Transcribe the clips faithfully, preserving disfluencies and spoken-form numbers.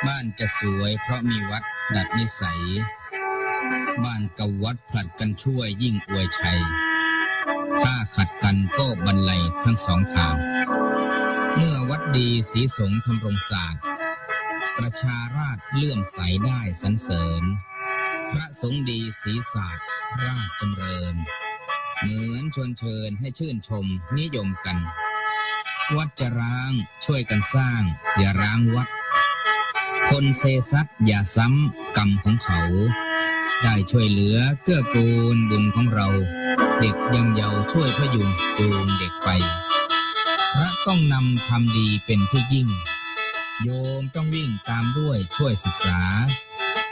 บ้านจะสวยเพราะมีวัดดัดนิสัย บ้านกับวัดผลัดกันช่วยยิ่งอวยชัย ถ้าขัดกันก็บันไลทั้งสองทาง เมื่อวัดดีศรีสงฆ์ทำรงศาสตร์ ประชาราษฎร์เลื่อมใสได้สรรเสริญ พระสงฆ์ดีศรีศาสตร์ราชจำเริญ เหมือนชวนเชิญให้ชื่นชมนิยมกัน วัดจะร้างช่วยกันสร้าง อย่าร้างวัด คนเซซัดอย่าซ้ำกรรมของเขา ได้ช่วยเหลือเกื้อกูลบุญของเรา เด็กยังเยาว์ช่วยพยุงจูงเด็กไป พระต้องนำความดีเป็นที่ยิ่ง โยมต้องวิ่งตามด้วยช่วยศึกษา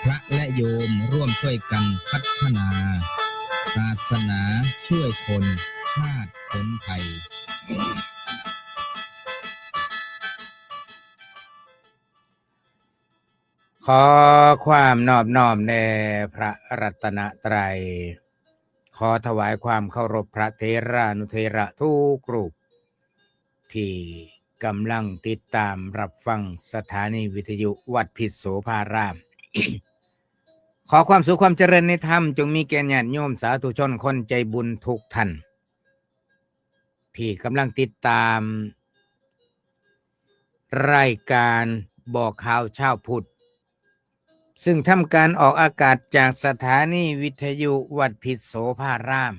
พระและโยมร่วมช่วยกันพัฒนา ศาสนาช่วยคนชาติพ้นภัย ขอความนอบน้อมแด่พระรัตนตรัย ขอถวายความเคารพพระเถรานุเถระทุกรูป ที่กำลังติดตามรับฟังสถานีวิทยุวัดพิษโสภาราม ขอความสุขความเจริญในธรรมจงมีแก่ญาติโยมสาธุชนคนใจบุญทุกท่าน ที่กำลังติดตาม รายการบอกข่าวชาวพุทธ ซึ่งทำการออกอากาศจากสถานีวิทยุวัดพิษโสภาราม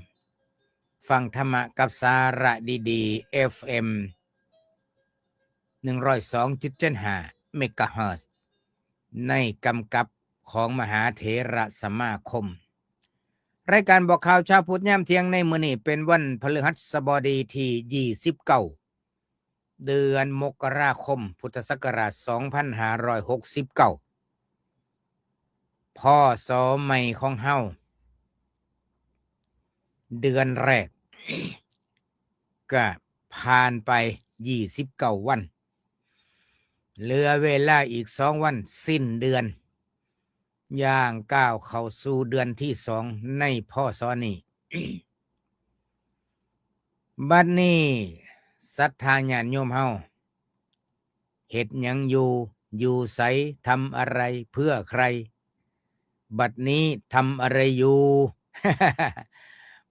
ฟังธรรมะกับสาระดีๆ เอฟเอ็ม หนึ่งร้อยสองจุดเจ็ดห้า เมกะเฮิรตซ์ ในกำกับของมหาเถรสมาคม รายการบอกข่าวชาวพุทธยามเที่ยงในมื้อนี้เป็นวันพฤหัสบดีที่ยี่สิบเก้า เดือนมกราคม พุทธศักราชสองพันห้าร้อยหกสิบเก้า พ.ศ.ใหม่ของเฮา เดือนแรก ก็ผ่านไปยี่สิบเก้าวัน เหลือเวลาอีกสองวันสิ้นเดือน ย่างก้าวเข้าสู่เดือนที่สองใน พ.ศ. นี้ บัดนี้ศรัทธาญาติโยมเฮา เฮ็ดหยังอยู่ อยู่ไส ทำอะไร เพื่อใคร บัดนี้ทำอะไรอยู่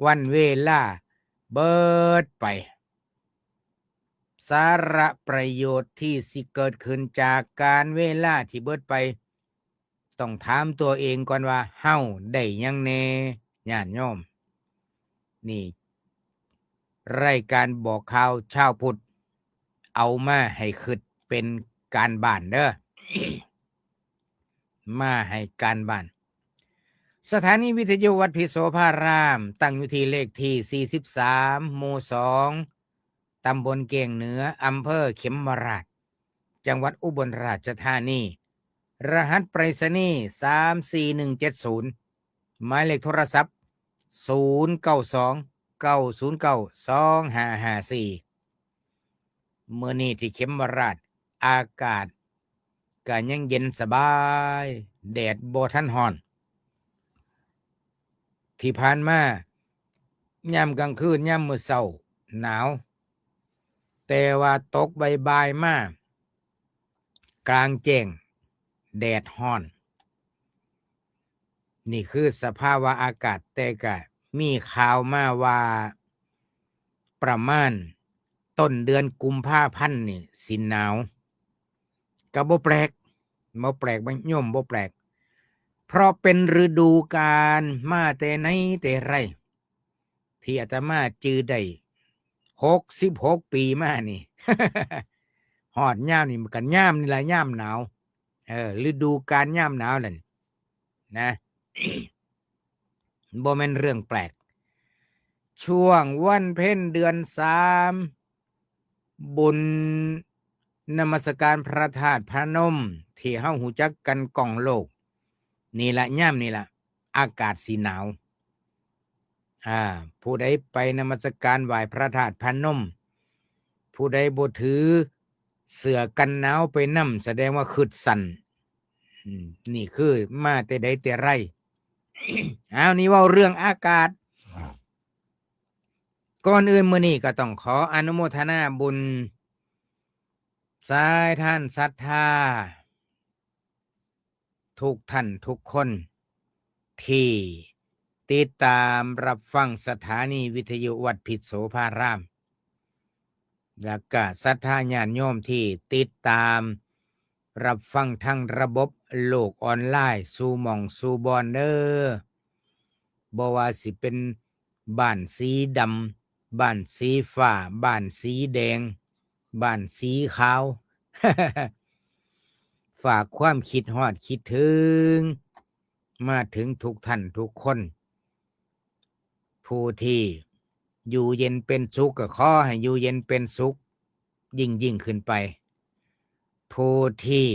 วันเวลาเบิดไป สาระประโยชน์ที่สิเกิดขึ้นจากการเวลาที่เบิดไป ต้องถามตัวเองก่อนว่า เฮาได้หยังแหน่ ญาติโยม นี่ รายการบอกข่าวชาวพุทธ เอามาให้คิดเป็นการบ้านเด้อ มาให้การบ้าน สถานีวิทยุวัดพิษโสภาราม ตั้งอยู่ที่เลขที่สี่สิบสาม หมู่สอง ตำบลเก้งเหนือ อำเภอเขมราฐ จังหวัดอุบลราชธานี รหัสไปรษณีย์ สามสี่หนึ่งเจ็ดศูนย์ หมายเลขโทรศัพท์ ศูนย์เก้าสอง เก้าศูนย์เก้า สองห้าห้าสี่ มื้อนี้ที่เขมราฐ อากาศก็ยังเย็นสบาย แดดบ่ทันร้อน ที่ผ่านมา ยามกลางคืน ยามมื้อเช้า หนาว แต่ว่าตกบ่ายๆ มา กลางแจ้ง แดดร้อน นี่คือสภาวะอากาศ แต่ก็มีข่าวมาว่า ประมาณต้นเดือนกุมภาพันธ์นี่สิหนาว ก็บ่แปลก บ่แปลก บ่โยม บ่แปลก เพราะเป็นฤดูกาลมาแต่ไหนแต่ไร ที่อาตมาจื่อได้ หกสิบหกปีมานี่ ฮอดยามนี่มันก็ยามนี่ล่ะ ยามหนาว เออ ฤดูกาลยามหนาวนั่นนะ บ่แม่นเรื่องแปลก ช่วงวันเพ็ญเดือนสาม บุญนมัสการพระธาตุพนม ที่เฮาฮู้จักกันก้องโลก นี่ล่ะ ยามนี่ล่ะ อากาศสิหนาว อ่า ผู้ใดไปนมัสการไหว้พระธาตุพนม ผู้ใดบ่ถือเสื้อกันหนาวไปนำ แสดงว่าคริสต์ซัน อืม นี่คือมาแต่ใดแต่ไร อ้าว นี่เว้าเรื่องอากาศ ก่อนอื่นมื้อนี้ก็ต้องขออนุโมทนาบุญ สายทานศรัทธา ทุกท่านทุกคน ที่ติดตามรับฟังสถานีวิทยุวัดพิษโสภาราม และก็ศรัทธาญาติโยมที่ติดตามรับฟังทางระบบโลกออนไลน์สู่หม่องสู่บ่อนเด้อ บ่ว่าสิเป็นบ้านสีดำ บ้านสีฟ้า บ้านสีแดง บ้านสีขาว ฝากความคิดฮอดคิดถึง มาถึงทุกท่านทุกคน ผู้ที่อยู่เย็นเป็นสุขก็ขอให้อยู่เย็นเป็นสุข ยิ่งยิ่งขึ้นไป ผู้ที่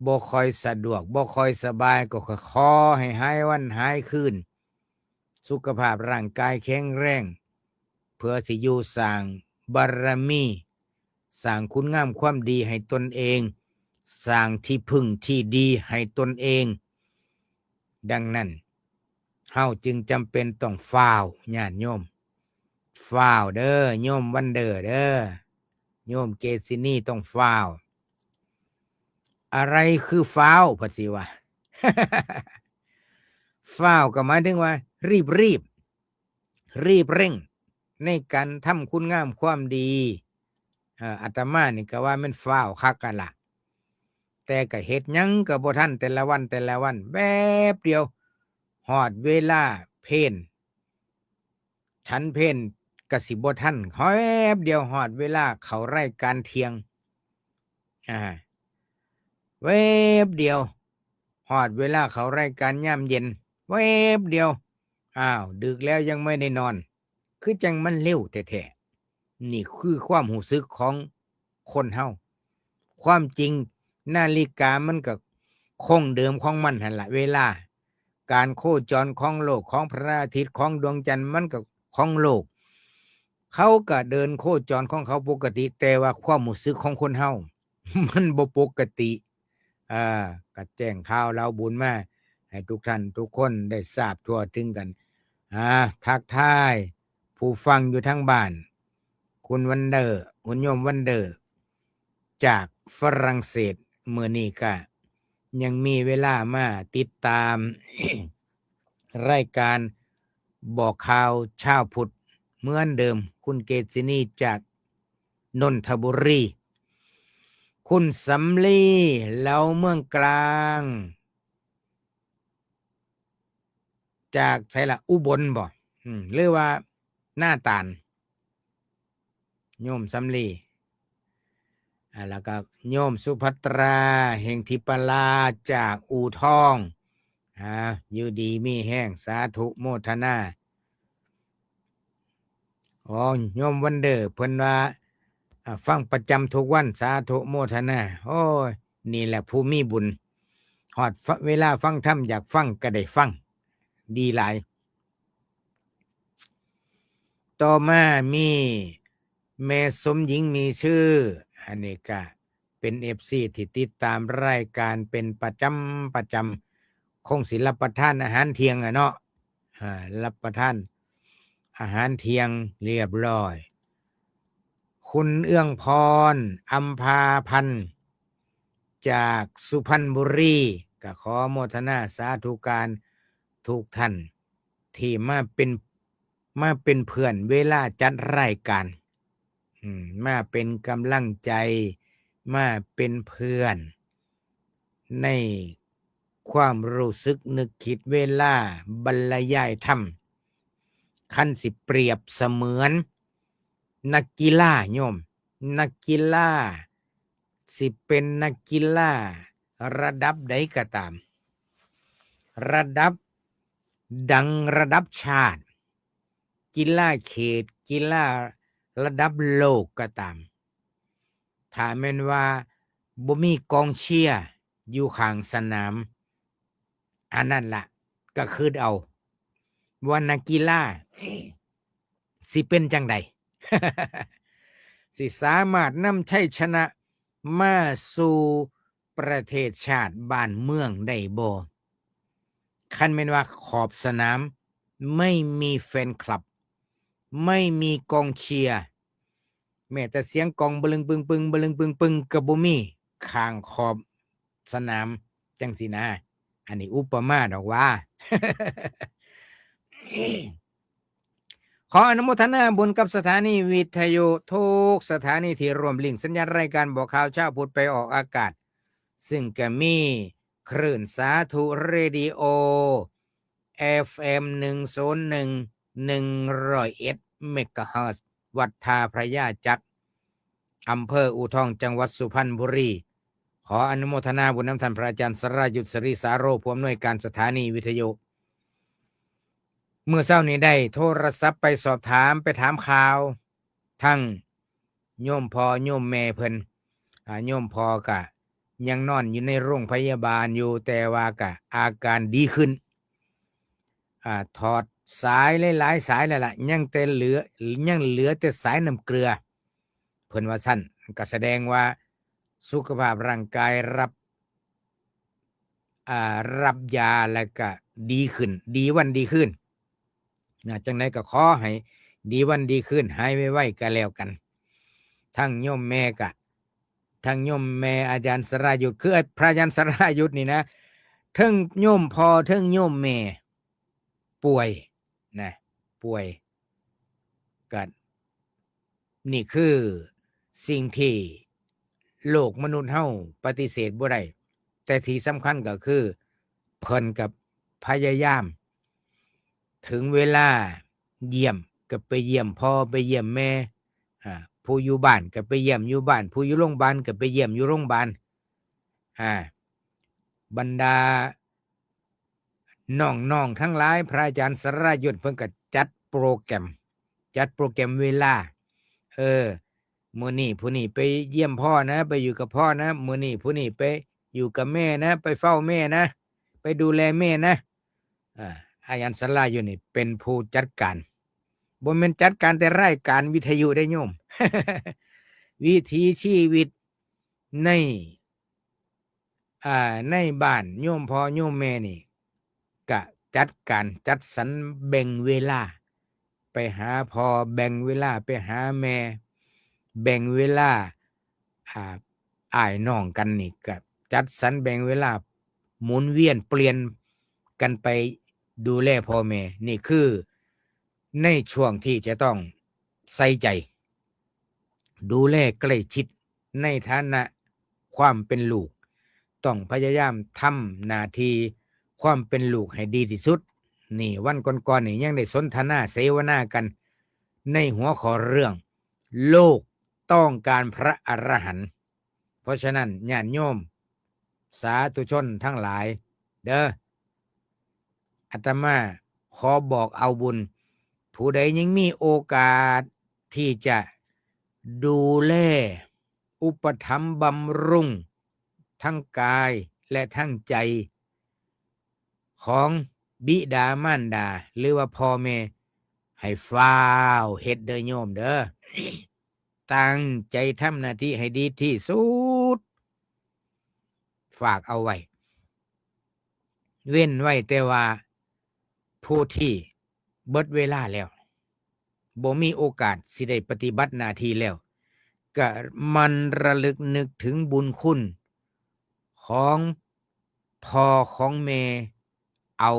บ่ค่อยสะดวก บ่ค่อยสบายก็ขอให้หายวันหายคืน สุขภาพร่างกายแข็งแรง เพื่อสิอยู่สร้างบารมี สร้างคุณงามความดีให้ตนเอง สร้างที่พึ่งที่ดีให้ตนเอง ดังนั้น เฮาจึงจำเป็นต้องฟ้าว ญาติโยม ฟ้าวเด้อ โยมวันเดอร์เด้อ โยมเกซินีต้องฟ้าว อะไรคือฟ้าว พัดสิว่า ฟ้าวก็หมายถึงว่า รีบรีบ รีบเร่ง ในการทำคุณงามความดี เอ่อ อาตมานี่ก็ว่ามันฟ้าวคักกันละ แต่ก็เฮ็ดหยังก็บ่ทัน แต่ละวันแต่ละวัน แวบเดียว ฮอดเวลาเพล ฉันเพลก็สิบ่ทัน แวบเดียวฮอดเวลาเข้ารายการเที่ยง อ่า แวบเดียว ฮอดเวลาเข้ารายการยามเย็น แวบเดียว อ้าว ดึกแล้วยังไม่ได้นอน คือจังมันเร็วแท้ๆ นี่คือความรู้สึกของคนเฮา ความจริงนาฬิกามันก็คงเดิมของมันหั่นละ เวลา การโคจรของโลก ของพระอาทิตย์ ของดวงจันทร์ มันก็ของโลก เขาก็เดินโคจรของเขาปกติ แต่ว่าความรู้สึกของคนเฮา มันบ่ปกติ อ่า ก็แจ้งข่าวเล่าบุญมา ให้ทุกท่านทุกคนได้ทราบทั่วถึงกัน อ่า ทักทายผู้ฟังอยู่ทางบ้าน คุณวันเดอร์ คุณโยมวันเดอร์ จากฝรั่งเศส มื้อนี้ก็ยังมีเวลามาติดตาม รายการบอกข่าวเช้าพุธเหมือนเดิม คุณเกซินีจากนนทบุรี คุณสำลี เหลาเมืองกลาง จากไสล่ะ อุบลบ่ อืม หรือว่านาตาล โยมสำลี อ่า แล้วก็โยมสุภัตรา เฮงทิปลา จากอู่ทอง อ่า อยู่ดีมีแฮง สาธุโมทนา อ๋อ โยมวันเดอร์ เพิ่นว่า อ่า ฟังประจำทุกวัน สาธุโมทนา โอ้ย นี่แหละผู้มีบุญ ฮอดฟะ เวลาฟังธรรม อยากฟังก็ได้ฟัง ดีหลาย ต่อมามีแม่สมหญิงมีชื่อ อันนี้ก็เป็นเอฟซีที่ติดตามรายการเป็นประจำประจำ คงสิรับประทานอาหารเที่ยงอะเนาะ อ่า รับประทานอาหารเที่ยงเรียบร้อย คุณเอื้องพร อัมพาพันธ์ จากสุพรรณบุรี ก็ขอโมทนาสาธุการทุกท่าน ที่มาเป็น มาเป็นเพื่อนเวลาจัดรายการ อืม มาเป็นกำลังใจ มาเป็นเพื่อน ในความรู้สึกนึกคิดเวลาบรรยายธรรม คันสิเปรียบเสมือนนักกีฬาโยม นักกีฬา สิเป็นนักกีฬาระดับใดก็ตาม ระดับดังระดับชาติ กีฬาเขต กีฬาระดับโลกก็ตาม ถ้าแม่นว่าบ่มีกองเชียร์อยู่ข้างสนาม อันนั้นล่ะ ก็คือเอา ว่านักกีฬา สิเป็นจังใด สิสามารถนำชัยชนะมาสู่ประเทศชาติบ้านเมืองได้บ่ คันแม่นว่าขอบสนามไม่มีแฟนคลับ ไม่มีกองเชียร์ แม้แต่เสียงกลองบะลึงปึงปึง บะลึงปึงปึง ก็บ่มีข้างขอบสนาม จังสินะ อันนี้อุปมาดอกว่า ขออนุโมทนาบุญกับสถานีวิทยุทุกสถานีที่ร่วมลิงก์สัญญาณรายการบอกข่าวเช้าพุธไปออกอากาศ ซึ่งก็มีคลื่นสาธุเรดิโอ เอฟเอ็ม หนึ่งศูนย์หนึ่ง หนึ่งร้อยเอ็ด เมกะเฮิรตซ์ วัดท่าพระยาจักร อำเภออู่ทอง จังหวัดสุพรรณบุรี ขออนุโมทนาบุญนำท่านพระอาจารย์สรายุทธ ศรีสาโร ผู้อำนวยการสถานีวิทยุ เมื่อเช้านี้ได้โทรศัพท์ไปสอบถาม ไปถามข่าว ทั้งโยมพ่อโยมแม่เพิ่น อ่า โยมพ่อกะยังนอนอยู่ในโรงพยาบาลอยู่ แต่ว่ากะอาการดีขึ้น อ่า ถอดสายหลายๆสายแล้วล่ะ ยังแต่เหลือ ยังเหลือแต่สายน้ำเกลือ เพิ่นว่าซั่น ก็แสดงว่าสุขภาพร่างกายรับ อ่า รับยาแล้วก็ดีขึ้น ดีวันดีคืน นะ จังใดก็ขอให้ดีวันดีคืน หายไวๆก็แล้วกัน ทั้งโยมแม่กะ ทั้งโยมแม่อาจารย์สรายุทธ คือพระอาจารย์สรายุทธนี่นะ เทิงโยมพ่อ เทิงโยมแม่ ป่วยนะ ป่วย ก็ นี่คือสิ่งที่โลกมนุษย์เฮาปฏิเสธบ่ได้ แต่ที่สำคัญก็คือ เพิ่นก็พยายาม ถึงเวลาเยี่ยมก็ไปเยี่ยมพ่อ ไปเยี่ยมแม่ อ่า ผู้อยู่บ้านก็ไปเยี่ยมอยู่บ้าน ผู้อยู่โรงพยาบาลก็ไปเยี่ยมอยู่โรงพยาบาล อ่า บรรดาน้องๆทั้งหลาย พระอาจารย์สรายุทธเพิ่นก็จัดโปรแกรม จัดโปรแกรมเวลา เออ มื้อนี้ผู้นี้ไปเยี่ยมพ่อนะ ไปอยู่กับพ่อนะ มื้อนี้ผู้นี้ไปอยู่กับแม่นะ ไปเฝ้าแม่นะ ไปดูแลแม่นะ อ่า อาจารย์สรายุทธนี่เป็นผู้จัดการ บ่แม่นจัดการแต่รายการวิทยุได้โยม วิถีชีวิตใน อ่า ในบ้านโยมพ่อโยมแม่นี่ กะจัดการจัดสรรแบ่งเวลา ไปหาพ่อ แบ่งเวลาไปหาแม่ แบ่งเวลา อ่า อ้ายน้องกันนี่ กะจัดสรรแบ่งเวลาหมุนเวียนเปลี่ยนกันไปดูแลพ่อแม่ นี่คือในช่วงที่จะต้องใส่ใจ ดูแลใกล้ชิดในฐานะความเป็นลูก ต้องพยายามทำหน้าที่ความเป็นลูกให้ดีที่สุด นี่วันก่อนๆนี่ยังได้สนทนาเสวนากันในหัวข้อเรื่อง โลกต้องการพระอรหันต์ เพราะฉะนั้นญาติโยมสาธุชนทั้งหลายเด้อ อาตมาขอบอกเอาบุญ ผู้ใดยังมีโอกาสที่จะดูแลอุปถัมภ์บำรุงทั้งกายและทั้งใจ ของบิดามารดา หรือว่าพ่อแม่ ให้ฟ้าวเฮ็ดเด้อโยมเด้อ ตั้งใจทำหน้าที่ให้ดีที่สุด ฝากเอาไว้ เว้นไว้แต่ว่าผู้ที่เบิดเวลาแล้ว บ่มีโอกาสสิได้ปฏิบัติหน้าที่แล้ว ก็หมั่นระลึกนึกถึงบุญคุณของพ่อของแม่ เอา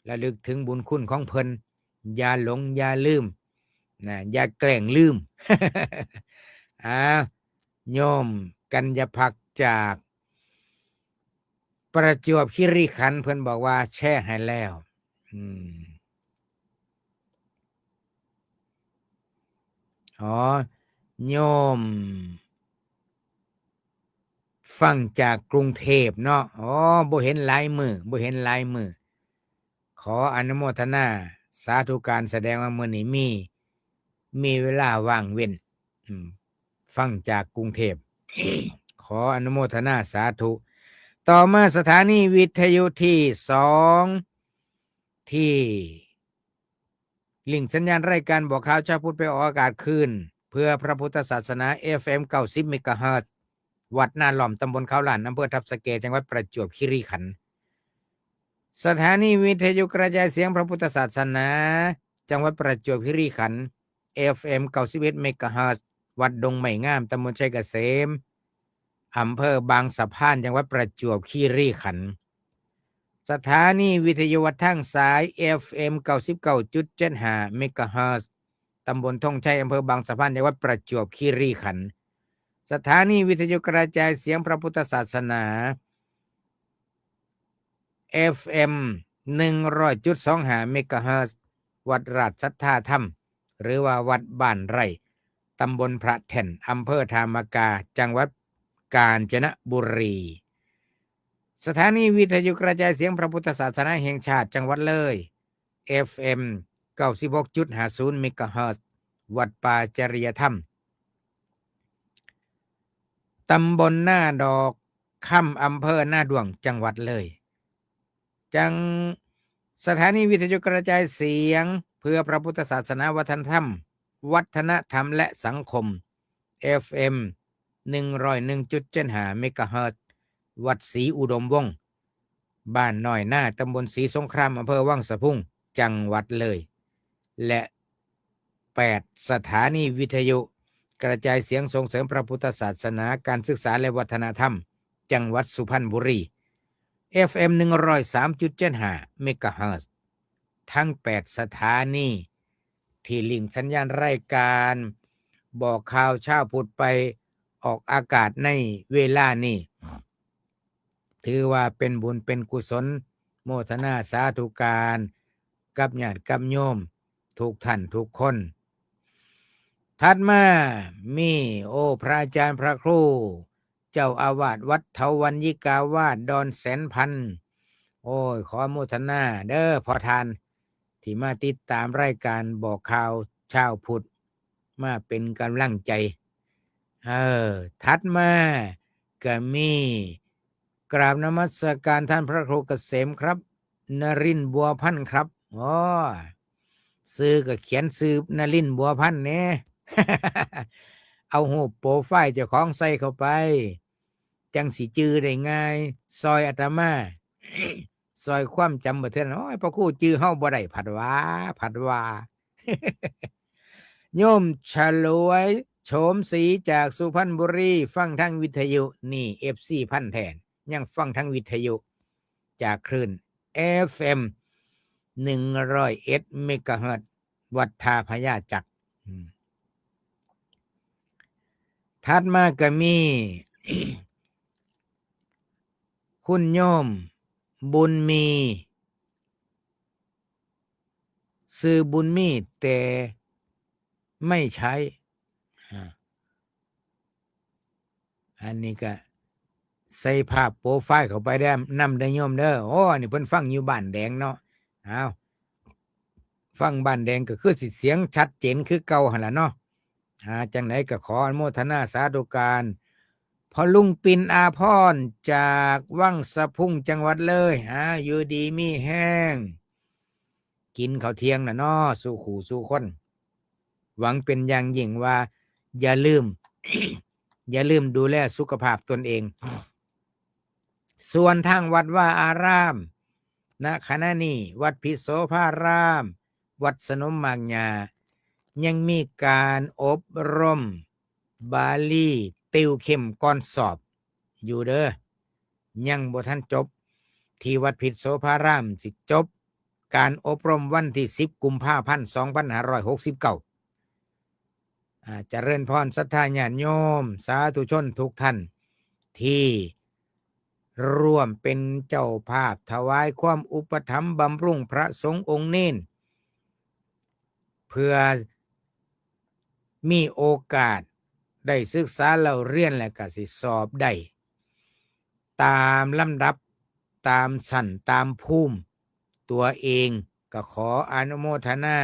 ระลึกถึงบุญคุณของเพิ่น อย่าหลง อย่าลืม นะ อย่าแกล้งลืม อ่า โยมกัญญาภักดิ์จากประจวบคีรีขันธ์ เพิ่นบอกว่าแชร์ให้แล้ว อืม อ๋อ โยม ฟังจากกรุงเทพฯเนาะ อ๋อ บ่เห็นหลายมื้อ บ่เห็นหลายมื้อ ขออนุโมทนาสาธุการ แสดงว่ามื้อนี้มี มีเวลาว่างเว้น อืม ฟังจากกรุงเทพฯ ขออนุโมทนาสาธุ ต่อมาสถานีวิทยุที่สอง ที่ลิงก์สัญญาณรายการบอกข่าวเช้าพุธไปออกอากาศคืน เพื่อพระพุทธศาสนา เอฟเอ็ม เก้าสิบ เมกะเฮิรตซ์ วัดนาล้อม ตำบลเขาล้าน อำเภอทับสะแก จังหวัดประจวบคีรีขันธ์ สถานีวิทยุกระจายเสียงพระพุทธศาสนา จังหวัดประจวบคีรีขันธ์ เอฟเอ็ม เก้าสิบเอ็ด เมกะเฮิรตซ์ วัดดงไม้งาม ตำบลชัยเกษม อำเภอบางสะพาน จังหวัดประจวบคีรีขันธ์ สถานีวิทยุวัดทางสาย เอฟเอ็ม เก้าสิบเก้าจุดเจ็ดห้า เมกะเฮิรตซ์ ตำบลธงชัย อำเภอบางสะพาน จังหวัดประจวบคีรีขันธ์ สถานีวิทยุกระจายเสียงพระพุทธศาสนา เอฟเอ็ม หนึ่งร้อยจุดสองห้า เมกะเฮิรตซ์ วัดราชสัทธาธรรม หรือว่าวัดบ้านไร่ ตำบลพระแท่น อำเภอธามกา จังหวัดกาญจนบุรี สถานีวิทยุกระจายเสียงพระพุทธศาสนาแห่งชาติ จังหวัดเลย เอฟเอ็ม เก้าสิบหกจุดห้าศูนย์ เมกะเฮิรตซ์ วัดป่าจริยธรรม ตำบลนาดอกคำ อำเภอนาด้วง จังหวัดเลย จัง สถานีวิทยุกระจายเสียงเพื่อพระพุทธศาสนาวัฒนธรรม วัฒนธรรมและสังคม เอฟเอ็ม หนึ่งร้อยหนึ่งจุดเจ็ดห้า เมกะเฮิรตซ์ วัดศรีอุดมวงศ์ บ้านน้อยนา ตำบลศรีสงคราม อำเภอวังสะพุง จังหวัดเลย และ แปด สถานีวิทยุกระจายเสียงส่งเสริมพระพุทธศาสนา การศึกษาและวัฒนธรรม จังหวัดสุพรรณบุรี เอฟเอ็ม หนึ่งร้อยสามจุดเจ็ดห้า เมกะเฮิรตซ์ ทั้ง แปด สถานี ที่ลิงก์สัญญาณรายการบอกข่าวเช้าพุธไปออกอากาศในเวลานี้ ถือว่าเป็นบุญเป็นกุศล โมทนาสาธุการกับญาติกับโยมทุกท่านทุกคน ถัดมามี โอ้ พระอาจารย์พระครู เจ้าอาวาสวัดเถาวัลยิกาวาสดอนแสนพัน โอ้ย ขอโมทนาเด้อพ่อท่าน ที่มาติดตามรายการบอกข่าวเช้าพุธ มาเป็นกำลังใจ เออ ถัดมาก็มี กราบนมัสการท่านพระครูเกษมครับ นรินทร์บัวพันธ์ครับ อ๋อ ชื่อก็เขียนชื่อนรินทร์บัวพันธ์แหน่ เอารูปโปรไฟล์เจ้าของใส่เข้าไป จั่งสิจื่อได้ง่าย ซอยอาตมา ซอยความจำบ่เทื่อน โอ้ย พระครูจื่อเฮาบ่ได้ ผัดว่า ผัดว่า โยมฉลวย โฉมศรี จากสุพรรณบุรี ฟังทางวิทยุ นี่ เอฟซี พันธุ์แท้ ยังฟังทางวิทยุ จากคลื่น เอฟเอ็ม หนึ่งร้อยเอ็ด เมกะเฮิรตซ์ วัดท่าพญาจักร อืม ถัดมาก็มี คุณโยมบุญมี ชื่อบุญมี แต่ไม่ใช้ อ่า อันนี้ก็ใส่ภาพโปรไฟล์เข้าไปได้นำได้โยมเด้อ โอ้ อันนี้เพิ่นฟังอยู่บ้านแดงเนาะ อ้าว ฟังบ้านแดงก็คือสิเสียงชัดเจนคือเก่าหั่นล่ะเนาะ อ่า จั่งใดก็ขออนุโมทนาสาธุการ พ่อลุงปิ่นอาภรณ์ จากวังสะพุง จังหวัดเลย อ่า อยู่ดีมีแฮง กินข้าวเที่ยงน่ะเนาะ สู่คู่สู่คน หวังเป็นอย่างยิ่งว่า อย่าลืม อย่าลืมดูแลสุขภาพตนเอง ส่วนทางวัดวาอาราม ณ ขณะนี้ วัดพิโสภาราม วัดสนมหมากหญ้า ยังมีการอบรมบาลีติวเข้มก่อนสอบอยู่เด้อ ยังบ่ทันจบ ที่วัดพิโสภาราม สิจบการอบรมวันที่สิบกุมภาพันธ์สองพันห้าร้อยหกสิบเก้า อ่า เจริญพรศรัทธาญาติโยม สาธุชนทุกท่าน ที่ร่วมเป็นเจ้าภาพถวายความอุปถัมภ์บำรุงพระสงฆ์องค์เณร เพื่อมีโอกาสได้ศึกษาเล่าเรียน และก็สิสอบได้ ตามลำดับ ตามชั้น ตามภูมิตัวเอง ก็ขออนุโมทนา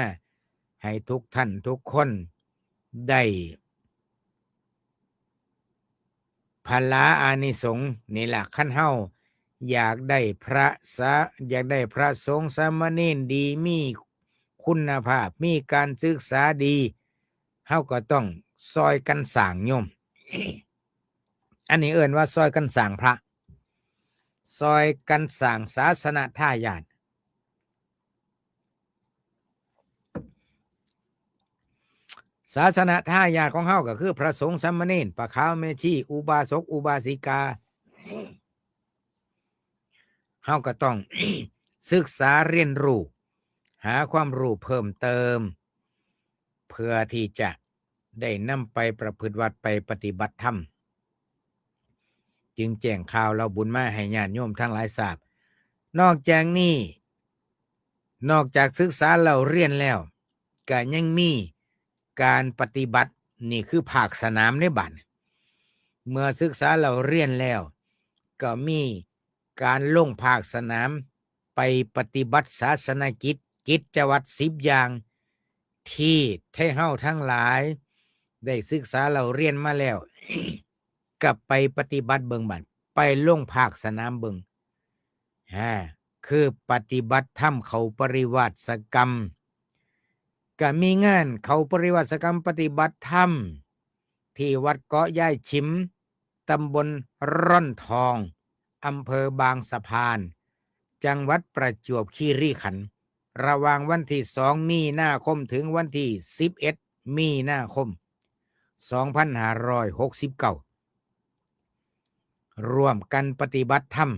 ให้ทุกท่านทุกคนได้ ผลาอานิสงส์นี่ล่ะ คันเฮาอยากได้พระสะ อยากได้พระสงฆ์สามเณรดี มีคุณภาพ มีการศึกษาดี เฮาก็ต้องซอยกันสร้างโยม อันนี้เอิ้นว่าซอยกันสร้างพระ ซอยกันสร้างศาสนทายาท ศาสนทายาทของเฮาก็คือพระสงฆ์สามเณร ป้าขาวแม่ชี อุบาสกอุบาสิกา เฮาก็ต้อง ศึกษาเรียนรู้ หาความรู้เพิ่มเติม เพื่อที่จะได้นำไปประพฤติวัตร ไปปฏิบัติธรรม จึงแจ้งข่าวเล่าบุญมาให้ญาติโยมทั้งหลายทราบ นอกจากนี้ นอกจากศึกษาเล่าเรียนแล้ว ก็ยังมีการปฏิบัติ นี่คือภาคสนามในบัดนี้ เมื่อศึกษาเล่าเรียนแล้ว ก็มีการลงภาคสนาม ไปปฏิบัติศาสนกิจ กิจวัตรสิบอย่าง ที่ไทเฮาทั้งหลาย ได้ศึกษาเล่าเรียนมาแล้ว ก็ไปปฏิบัติเบิ่งบัด ไปลงภาคสนามเบิ่ง อ่า คือปฏิบัติธรรมเขาปริวาสกรรม ก็มีงานเขาปริวาสกรรมปฏิบัติธรรม ที่วัดเกาะยายฉิม ตำบลร่อนทอง อำเภอบางสะพาน จังหวัดประจวบคีรีขันธ์ ระหว่างวันที่สองมีนาคมถึงวันที่สิบเอ็ดมีนาคม สองพันห้าร้อยหกสิบเก้า ร่วมกันปฏิบัติธรรม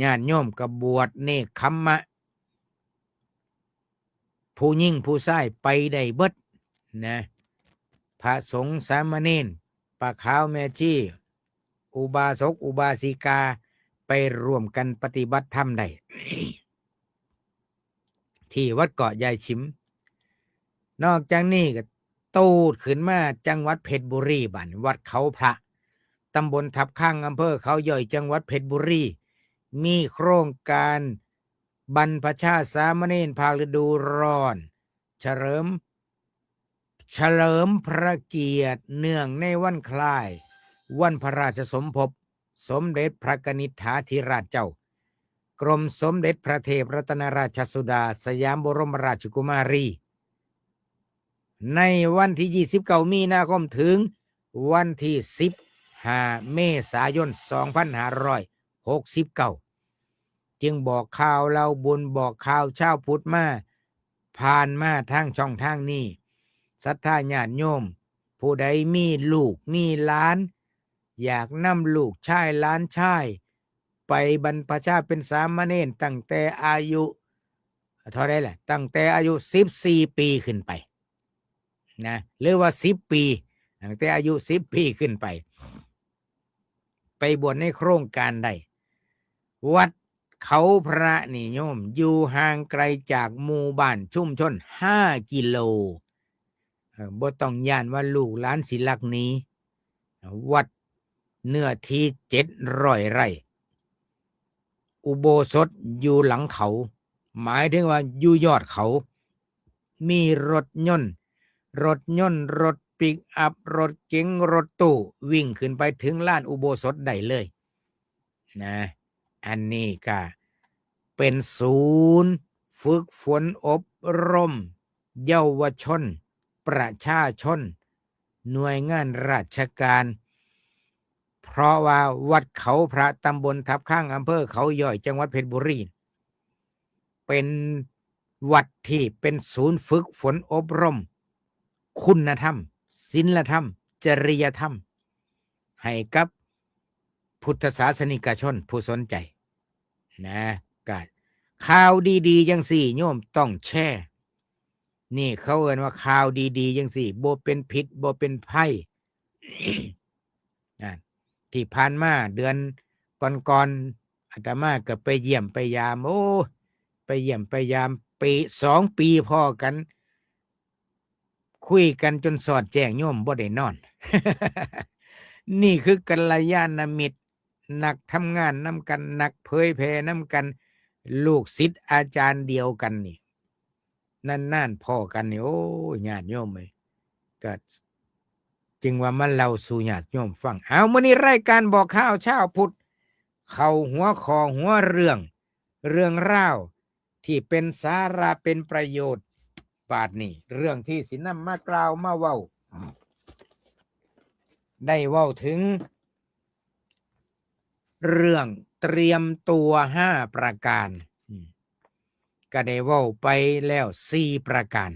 ญาติโยมก็บวชเนกขัมมะ ผู้หญิงผู้ชายไปได้เบิดนะ พระสงฆ์สามเณร ป้าขาวแม่ชี อุบาสกอุบาสิกา ไปร่วมกันปฏิบัติธรรมได้ ที่วัดเกาะยายฉิม นอกจากนี้ก็ตูดขึ้นมาจังหวัดเพชรบุรีบัดนี้ วัดเขาพระ ตำบลทับข้าง อำเภอเขาย้อย จังหวัดเพชรบุรี มีโครงการบรรพชาสามเณรภาคฤดูร้อน เฉลิม เฉลิมพระเกียรติเนื่องในวันคล้ายวันพระราชสมภพสมเด็จพระกนิษฐาธิราชเจ้า กรมสมเด็จพระเทพรัตนราชสุดาสยามบรมราชกุมารี ในวันที่ยี่สิบเก้ามีนาคมถึงวันที่สิบห้าเมษายน สองพันห้าร้อยหกสิบเก้า จึงบอกข่าวเล่าบุญ บอกข่าวชาวพุทธมา ผ่านมาทางช่องทางนี้ ศรัทธาญาติโยม ผู้ใดมีลูกมีหลาน อยากนำลูกชายหลานชาย ไปบรรพชาเป็นสามเณรตั้งแต่อายุ เท่าใดล่ะ ตั้งแต่อายุสิบสี่ปีขึ้นไปนะ หรือว่าสิบปี ตั้งแต่อายุสิบปีขึ้นไป ไปบวชในโครงการได้ วัดเขาพระนี่โยม อยู่ห่างไกลจากหมู่บ้านชุมชนห้ากิโล เอ่อ บ่ต้องย้านว่าลูกหลานสิลักหนี วัดเนื้อที่เจ็ดร้อยไร่ อุโบสถอยู่หลังเขา หมายถึงว่าอยู่ยอดเขา มีรถยนต์ รถยนต์ รถปิกอัพ รถเก๋ง รถตู้ วิ่งขึ้นไปถึงลานอุโบสถได้เลยนะ อันนี้ก็เป็นศูนย์ฝึกฝนอบรมเยาวชน ประชาชน หน่วยงานราชการ เพราะว่าวัดเขาพระ ตำบลทับข้าง อำเภอเขาย้อย จังหวัดเพชรบุรี เป็นวัดที่เป็นศูนย์ฝึกฝนอบรม คุณธรรม ศีลธรรม จริยธรรม ให้กับพุทธศาสนิกชนผู้สนใจนะ ก็ข่าวดีๆจังซี่โยมต้องแชร์ นี่เขาเอิ้นว่าข่าวดีๆจังซี่ บ่เป็นพิษ บ่เป็นภัย อ่ะ ที่ผ่านมาเดือนก่อนๆ อาตมาก็ไปเยี่ยมไปยาม โอ้ ไปเยี่ยมไปยาม ปี สองปีพ้อกัน คุยกันจนสอดแจ้งโยมบ่ได้นอน นี่คือกัลยาณมิตร นักทำงานนำกัน นักเผยแผ่นำกัน ลูกศิษย์อาจารย์เดียวกันนี่ นานๆพ้อกันนี่ โอ้ย ญาติโยมเอ้ย ก็จึงว่ามาเล่าสู่ญาติโยมฟัง เอา มื้อนี้รายการบอกข่าวชาวพุทธ เข้าหัวข้อหัวเรื่อง เรื่องราวที่เป็นสาระเป็นประโยชน์ บาดนี้ เรื่องที่สินำมากล่าวมาเว้า ได้เว้าถึง เรื่องเตรียมตัวห้าประการ อืม ก็ได้เว้าไปแล้วสี่ประการ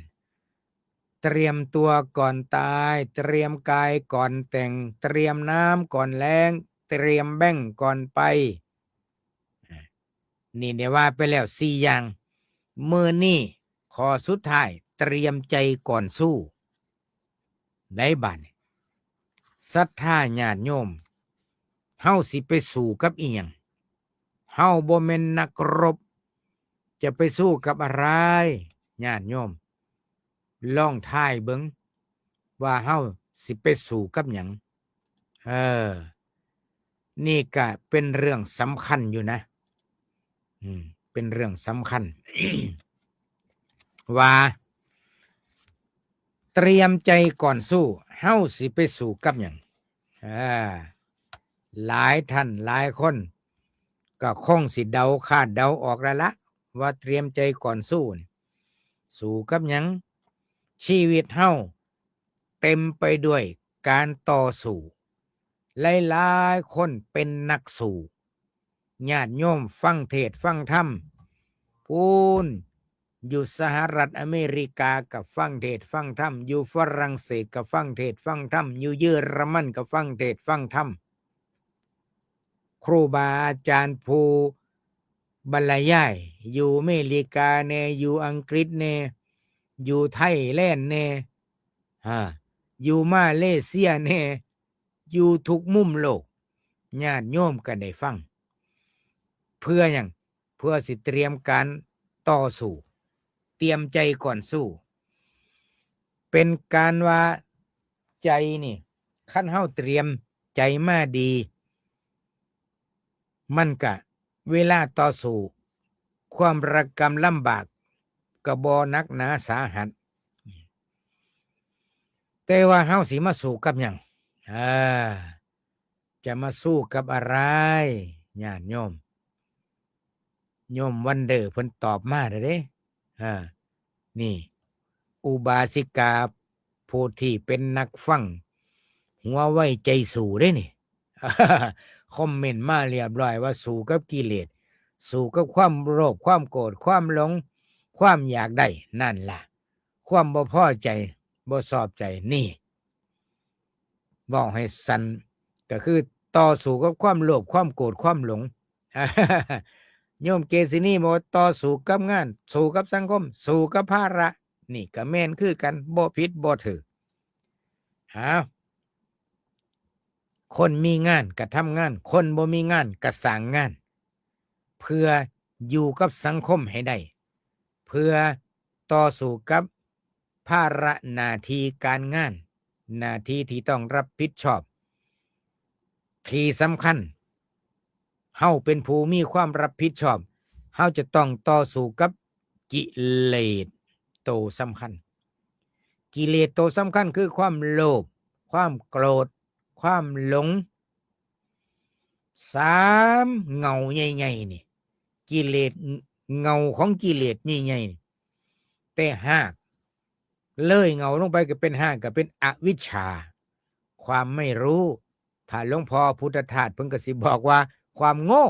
เตรียมตัวก่อนตาย เตรียมกายก่อนแต่ง เตรียมน้ำก่อนแล้ง เตรียมแบ้งก่อนไป อ่า นี่ได้ว่าไปแล้วสี่อย่าง มื้อนี้ข้อสุดท้าย เตรียมใจก่อนสู้ ได้บาดนี้ ศรัทธาญาติโยม เฮาสิไปสู้กับอีหยัง เฮาบ่แม่นนักรบ จะไปสู้กับอะไร ญาติโยม ลองทายเบิ่ง ว่าเฮาสิไปสู้กับหยัง เออ นี่ก็เป็นเรื่องสำคัญอยู่นะ อืม เป็นเรื่องสำคัญ ว่า เตรียมใจก่อนสู้ เฮาสิไปสู้กับหยัง อ่า หลายท่านหลายคน ก็คงสิเดาคาดเดาออกแล้วละ ว่าเตรียมใจก่อนสู้นี่ สู้กับหยัง ชีวิตเฮาเต็มไปด้วยการต่อสู้ หลายๆคนเป็นนักสู้ ญาติโยมฟังเทศน์ฟังธรรม พู้น อยู่สหรัฐอเมริกาก็ฟังเทศน์ฟังธรรม อยู่ฝรั่งเศสก็ฟังเทศน์ฟังธรรม อยู่เยอรมันก็ฟังเทศน์ฟังธรรม ครูบาอาจารย์ผู้บรรยาย อยู่อเมริกาแน่ อยู่อังกฤษแน่ อยู่ไทยแลนด์แน่ อ่า อยู่มาเลเซียแน่ อยู่ทุกมุมโลก ญาติโยมก็ได้ฟัง เพื่อหยัง เพื่อสิเตรียมการต่อสู้ เตรียมใจก่อนสู้ เป็นการว่าใจนี่ คันเฮาเตรียมใจมาดี มันกะ เวลาต่อสู้ ความระกำลำบาก ก็บ่หนักหนาสาหัส แต่ว่าเฮาสิมาสู้กับหยัง อ่า จะมาสู้กับอะไร ญาติโยม โยมวันเดอร์เพิ่นตอบมาแล้วเด้ อ่า นี่ อุบาสิกาผู้ที่เป็นนักฟัง หัวไวใจสู้เด้นี่ คอมเมนต์มาเรียบร้อยว่าสู้กับกิเลส สู้กับความโลภ ความโกรธ ความหลง ความอยากได้ นั่นล่ะ ความบ่พอใจ บ่ชอบใจ นี่ เว้าให้สั้น ก็คือต่อสู้กับความโลภ ความโกรธ ความหลง โยมเกซินีบอกว่าต่อสู้กับงาน สู้กับสังคม สู้กับภาระ นี่ก็แม่นคือกัน บ่ผิดบ่ถูก อ้าว คนมีงานก็ทำงาน คนบ่มีงานก็สร้างงาน เพื่ออยู่กับสังคมให้ได้ เพื่อต่อสู้กับภาระหน้าที่การงาน หน้าที่ที่ต้องรับผิดชอบ ที่สำคัญ เฮาเป็นผู้มีความรับผิดชอบ เฮาจะต้องต่อสู้กับกิเลสโตสำคัญ กิเลสโตสำคัญคือความโลภ ความโกรธ ความหลง สามเงาใหญ่ๆนี่ กิเลส เงาของกิเลสใหญ่ๆนี่ แต่ฮาก เลยเงาลงไปก็เป็นฮาก ก็เป็นอวิชชา ความไม่รู้ ถ้าหลวงพ่อพุทธทาสเพิ่นก็สิบอกว่าความโง่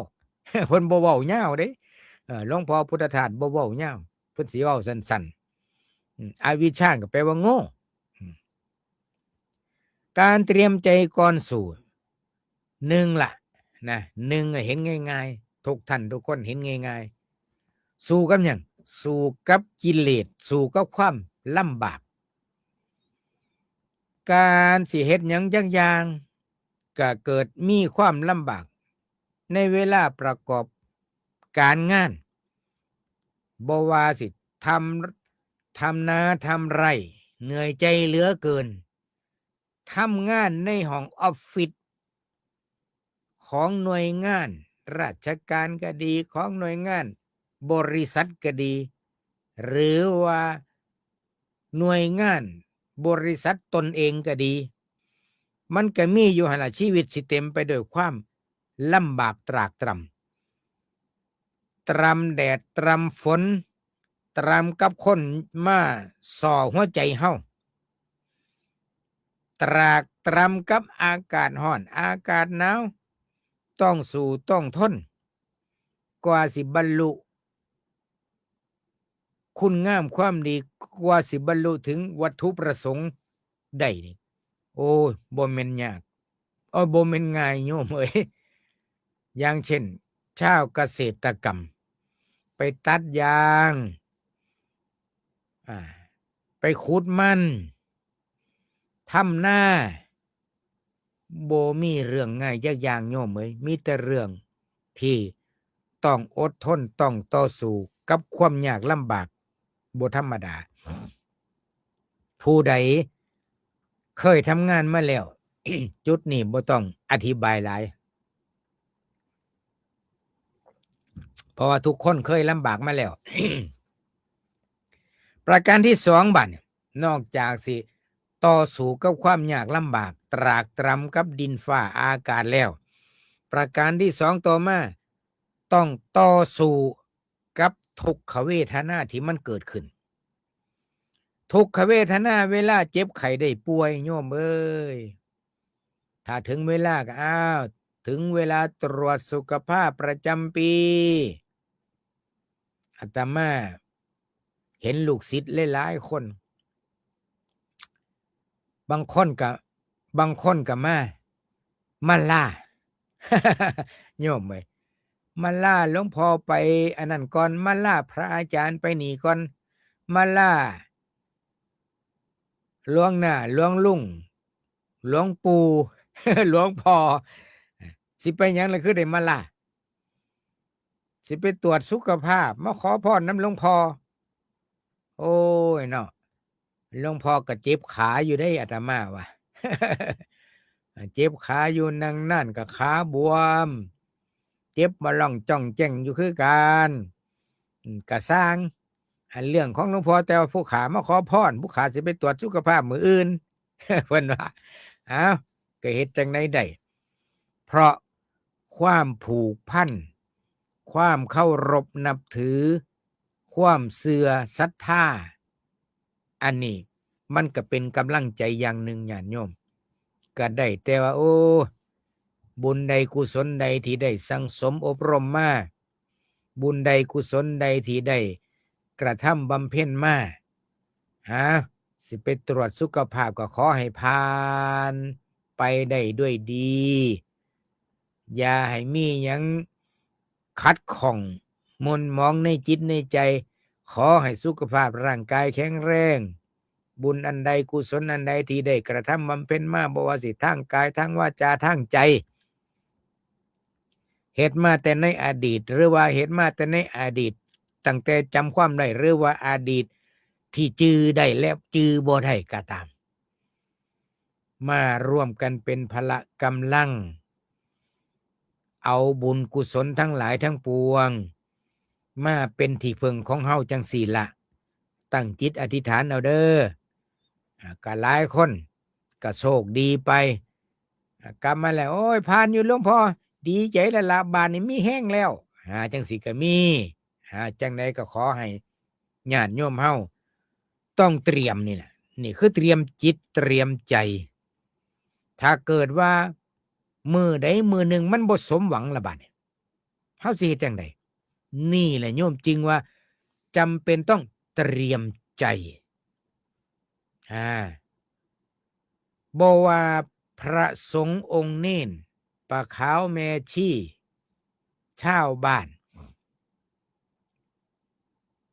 เพิ่นบ่เว้ายาวเด้ เอ่อ หลวงพ่อพุทธทาสบ่เว้ายาว เพิ่นสิเว้าสั้นๆ อืม อวิชชาก็แปลว่าโง่ อืม การเตรียมใจก่อนสู้ หนึ่งล่ะ นะ หนึ่งน่ะเห็นง่ายๆ ทุกท่านทุกคนเห็นง่ายๆ สู้กับหยัง สู้กับกิเลส สู้กับความลำบาก การสิเฮ็ดหยังจักอย่าง ก็เกิดมีความลำบาก ในเวลาประกอบการงาน บ่ว่าสิทำ ทำนาทำไร่ เหนื่อยใจเหลือเกิน ทำงานในห้องออฟฟิศ ของหน่วยงานราชการก็ดี ของหน่วยงานบริษัทก็ดี หรือว่าหน่วยงานบริษัทตนเองก็ดี มันก็มีอยู่หั่นล่ะ ชีวิตสิเต็มไปด้วยความลำบากตรากตรำ ตรำแดดตรำฝน ตรำกับคนมาส่อหัวใจเฮา ตรากตรำกับอากาศร้อน อากาศหนาว ต้องสู้ต้องทน กว่าสิบรรลุคุณงามความดี กว่าสิบรรลุถึงวัตถุประสงค์ได้นี่ โอ้ย บ่แม่นยาก โอ้ย บ่แม่นง่ายโยมเอ้ย อย่างเช่น ชาวเกษตรกรรม ไปตัดยาง อ่า ไปขุดมัน ทำนา บ่มีเรื่องง่ายจักอย่างโยมเอ้ย มีแต่เรื่องที่ต้องอดทน ต้องต่อสู้กับความยากลำบาก บ่ธรรมดา ผู้ใดเคยทำงานมาแล้ว จุดนี้บ่ต้องอธิบายหลาย เพราะว่าทุกคนเคยลำบากมาแล้ว ประการที่สองบัดเนี่ย นอกจากสิต่อสู้กับความยากลำบาก ตรากตรำกับดินฟ้าอากาศแล้ว ประการที่สองต่อมา ต้องต่อสู้กับทุกขเวทนาที่มันเกิดขึ้น ทุกขเวทนาเวลาเจ็บไข้ได้ป่วย โยมเอ้ย ถ้าถึงเวลาก็ อ้าว ถึงเวลาตรวจสุขภาพประจำปี อาตมาเห็นลูกศิษย์หลายๆคน บางคนก็ บางคนก็มา มาลา โยมเอ้ย มาลาหลวงพ่อไปอันนั้นก่อน มาลาพระอาจารย์ไปนี่ก่อน มาลาหลวงน้า หลวงลุง หลวงปู่ หลวงพ่อ สิไปหยังล่ะ คือได้มาลา สิไปตรวจสุขภาพ มาขอพรนำหลวงพ่อ โอ้ยเนาะ หลวงพ่อก็เจ็บขาอยู่เด้ อาตมาว่า เจ็บขาอยู่ นั่งนานก็ขาบวม เจ็บบ่ล่องจ้องแจ้งอยู่คือกัน อืม ก็ซ่าง อันเรื่องของหลวงพ่อ แต่ว่าผู้ข้ามาขอพร ผู้ข้าสิไปตรวจสุขภาพมื้ออื่น เพิ่นว่า อ้าว ก็เฮ็ดจั่งใดได้ เพราะความผูกพัน ความเคารพนับถือ ความเชื่อศรัทธา อันนี้มันก็เป็นกำลังใจอย่างหนึ่ง ญาติโยม ก็ได้แต่ว่า โอ้ บุญใดกุศลใดที่ได้สั่งสมอบรมมา บุญใดกุศลใดที่ได้กระทำบำเพ็ญมา ฮะ สิไปตรวจสุขภาพก็ขอให้ผ่านไปได้ด้วยดี อย่าให้มีหยังขัดข้องหม่นหมองในจิตในใจ ขอให้สุขภาพร่างกายแข็งแรง บุญอันใดกุศลอันใดที่ได้กระทำบำเพ็ญมา บ่ว่าสิทางกาย ทางวาจา ทางใจ เฮ็ดมาแต่ในอดีต หรือว่าเฮ็ดมาแต่ในอดีต ตั้งแต่จำความได้ หรือว่าอดีตที่จื่อได้และจื่อบ่ได้ก็ตาม มาร่วมกันเป็นพละกำลัง เอาบุญกุศลทั้งหลายทั้งปวง มาเป็นที่พึ่งของเฮาจั่งซี้ละ ตั้งจิตอธิษฐานเอาเด้อ อ่า ก็หลายคนก็โชคดีไป อ่า กลับมาแล้ว โอ้ย ผ่านอยู่หลวงพ่อ ดีใจแล้วละ บาดนี้มีแฮงแล้ว อ่า จั่งซี้ก็มี อ่า จั่งใดก็ขอให้ญาติโยมเฮาต้องเตรียมนี่แหละ นี่คือเตรียมจิตเตรียมใจ ถ้าเกิดว่ามื้อใดมื้อหนึ่งมันบ่สมหวังละบาดนี้ เฮาสิเฮ็ดจั่งใด นี่แหละโยมจึงว่าจำเป็นต้องเตรียมใจ อ่า บ่ว่าพระสงฆ์องค์เณร ป้าขาวแม่ชี ชาวบ้าน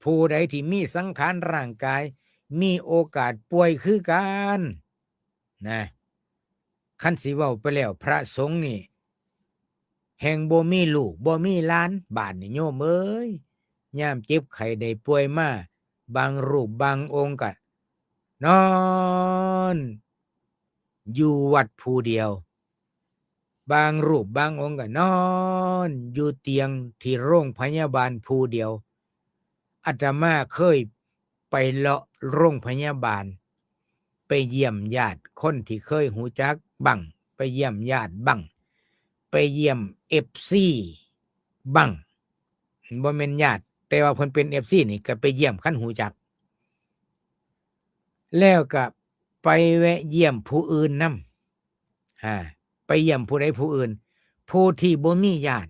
ผู้ใดที่มีสังขารร่างกาย มีโอกาสป่วยคือกัน นะ คันสิเว้าไปแล้ว พระสงฆ์นี่ แฮ่งบ่มีลูก บ่มีหลาน บาดนี้โยมเอ้ย ยามเจ็บไข้ได้ป่วยมา บางรูปบางองค์ก็นอนอยู่วัดผู้เดียว บางรูปบางองค์ก็นอนอยู่เตียงที่โรงพยาบาลผู้เดียว อาตมาเคยไปเลาะโรงพยาบาล ไปเยี่ยมญาติคนที่เคยรู้จักบ้าง ไปเยี่ยมญาติบ้าง ไปเยี่ยมเอฟซีบ้าง บ่แม่นญาติ แต่ว่าเพิ่นเป็นเอฟซีนี่ก็ไปเยี่ยมคันรู้จัก แล้วก็ไปแวะเยี่ยมผู้อื่นนำ อ่า ไปเยี่ยมผู้ใดผู้อื่น ผู้ที่บ่มีญาติ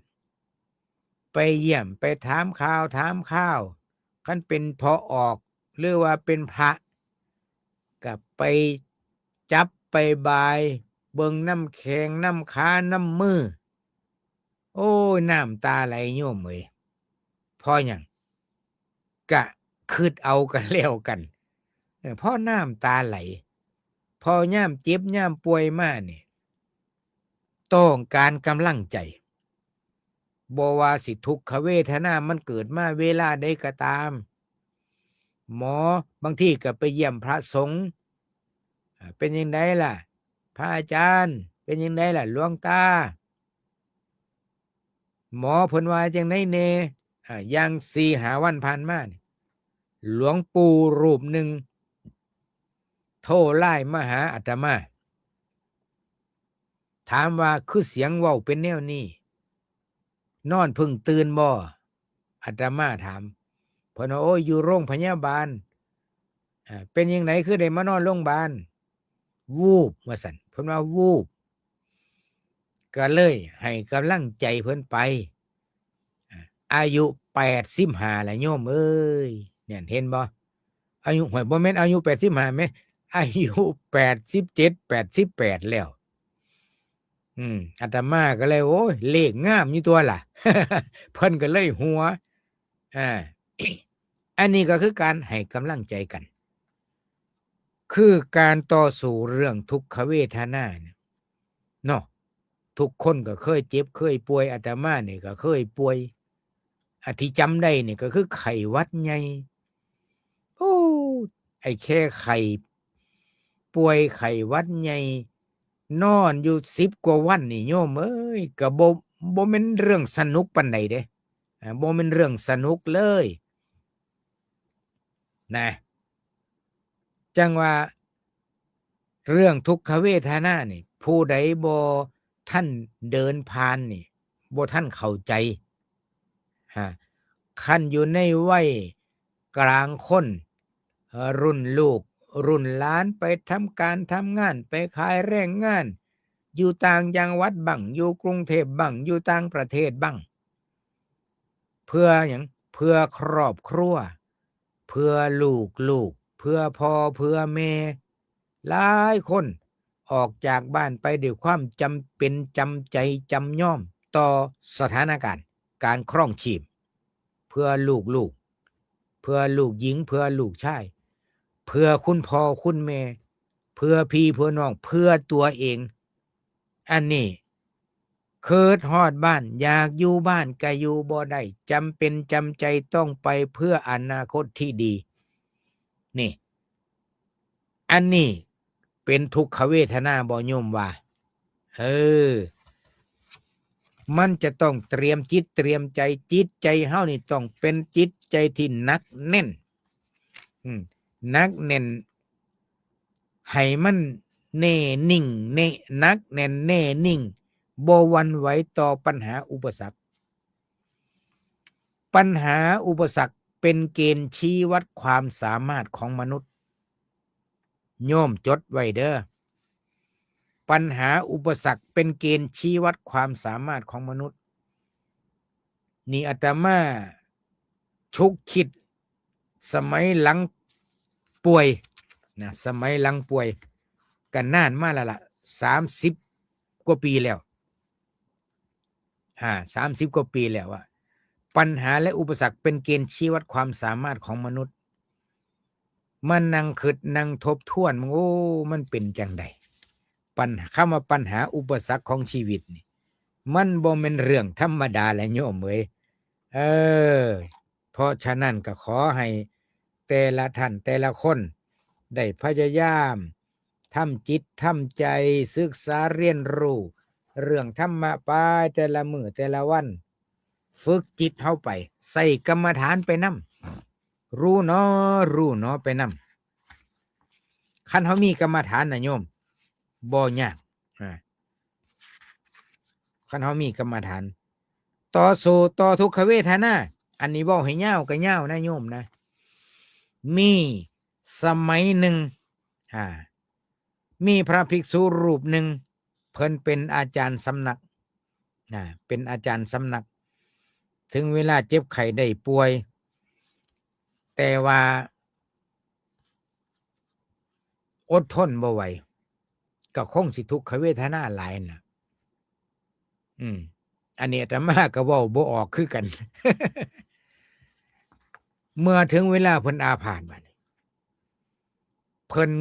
ไปเยี่ยม ไปถามข่าว ถามข่าว คันเป็นพ่อออก หรือว่าเป็นพระ ก็ไปจับไปบาย เบิ่งนำแข้งนำขานำมือ โอ้ย น้ำตาไหลโยมเอ้ย เพราะหยัง? กะคิดเอากันแล้วกัน เออ พอน้ำตาไหล พอยามเจ็บยามป่วยมานี่ ต้องการกำลังใจ บ่ว่าสิทุกขเวทนามันเกิดมาเวลาใดก็ตาม หมอ บางทีก็ไปเยี่ยมพระสงฆ์ อ่า เป็นจั่งใดล่ะ พระอาจารย์ เป็นจั่งใดล่ะ หลวงตา หมอเพิ่นว่าจั่งใดแหน่ อ่า อย่างสี่ห้าวันผ่านมานี่ หลวงปู่รูปหนึ่ง โทรไลน์มาหาอาตมา ถามว่า คือเสียงเว้าเป็นแนวนี้ นอนเพิ่งตื่นบ่ อาตมาถาม เพิ่นว่า โอ้ย อยู่โรงพยาบาล อ่า เป็นจั่งใดคือได้มานอนโรงบาล วูบ ว่าซั่น เพิ่นว่า วูบ ก็เลยให้กำลังใจเพิ่นไป อ่า อายุแปดสิบห้าแล้วโยมเอ้ย เนี่ย เห็นบ่ อายุ ห้วย บ่แม่นอายุแปดสิบห้าแหม อายุแปดสิบเจ็ด แปดสิบแปดแล้ว อืม อาตมาก็เลย โอ้ย เลขงามอยู่ตัวล่ะ เพิ่นก็เลยหัว อ่า อันนี้ก็คือการให้กำลังใจกัน คือการต่อสู้เรื่องทุกขเวทนาเนี่ย เนาะ ทุกคนก็เคยเจ็บเคยป่วย อาตมานี่ก็เคยป่วย อ่ะ ที่จำได้นี่ก็คือไข้หวัดใหญ่ โอ้ ไอ้แค่ไข้ ป่วยไข้หวัดใหญ่ นอนอยู่สิบกว่าวันนี่โยมเอ้ย ก็บ่ บ่แม่นเรื่องสนุกปานใดเด้ อ่า บ่แม่นเรื่องสนุกเลย นะ จั่งว่า เรื่องทุกขเวทนานี่ ผู้ใดบ่ทันเดินผ่านนี่ บ่ทันเข้าใจ ฮะ คันอยู่ในวัยกลางคน เอ่อ รุ่นลูก รุ่นหลาน ไปทำการทำงาน ไปขายแรงงาน อยู่ต่างจังหวัดบ้าง อยู่กรุงเทพบ้าง อยู่ต่างประเทศบ้าง เพื่อหยัง เพื่อครอบครัว เพื่อลูกๆ เพื่อพ่อเพื่อแม่ หลายคนออกจากบ้านไปด้วยความจำเป็น จำใจ จำยอมต่อสถานการณ์การครองชีพ เพื่อลูกๆ เพื่อลูกหญิง เพื่อลูกชาย เพื่อคุณพ่อคุณแม่ เพื่อพี่เพื่อน้อง เพื่อตัวเอง อันนี้ คิดฮอดบ้าน อยากอยู่บ้านก็อยู่บ่ได้ จำเป็นจำใจต้องไปเพื่ออนาคตที่ดี นี่ อันนี้เป็นทุกขเวทนาบ่โยมว่า เออ มันจะต้องเตรียมจิตเตรียมใจ จิตใจเฮานี่ต้องเป็นจิตใจที่หนักแน่น อืม หนักแน่น ให้มันแน่นิ่ง แน่ หนักแน่นแน่นิ่ง บ่หวั่นไหวต่อปัญหาอุปสรรค ปัญหาอุปสรรคเป็นเกณฑ์ชี้วัดความสามารถของมนุษย์ โยมจดไว้เด้อ ปัญหาอุปสรรคเป็นเกณฑ์ชี้วัดความสามารถของมนุษย์ นี่อาตมา ฉุกคิด สมัยหลังป่วยนะ สมัยหลังป่วย ก็นานมาแล้วล่ะ สามสิบกว่าปีแล้ว อ่า สามสิบกว่าปีแล้วอะ ปัญหาและอุปสรรคเป็นเกณฑ์ชี้วัดความสามารถของมนุษย์ มานั่งคิดนั่งทบทวน โอ้ มันเป็นจั่งใด ปัญ คำว่าปัญหาอุปสรรคของชีวิตนี่ มันบ่แม่นเรื่องธรรมดาแหละโยมเอ้ย เออ เพราะฉะนั้นก็ขอให้แต่ละท่านแต่ละคนได้พยายามทำจิตทำใจศึกษาเรียนรู้เรื่องธรรมะไปแต่ละมื้อแต่ละวัน ฝึกจิตเฮาไป ใส่กรรมฐานไปนำ รู้หนอ รู้หนอไปนำ คันเฮามีกรรมฐานนะโยม บ่ยาก อ่า คันเฮามีกรรมฐาน ต่อสู้ต่อทุกขเวทนา อันนี้เว้าให้ยาวก็ยาวนะโยมนะ มีสมัยหนึ่ง อ่า มีพระภิกษุรูปหนึ่ง เพิ่นเป็นอาจารย์สำนัก อ่า เป็นอาจารย์สำนัก ถึงเวลาเจ็บไข้ได้ป่วย แต่ว่า อดทนบ่ไหว ก็คงสิทุกขเวทนาหลายน่ะ อืม อันนี้อาตมาก็เว้าบ่ออกคือกัน เมื่อถึงเวลาเพิ่นอาพาธบัดนี้ เพิ่น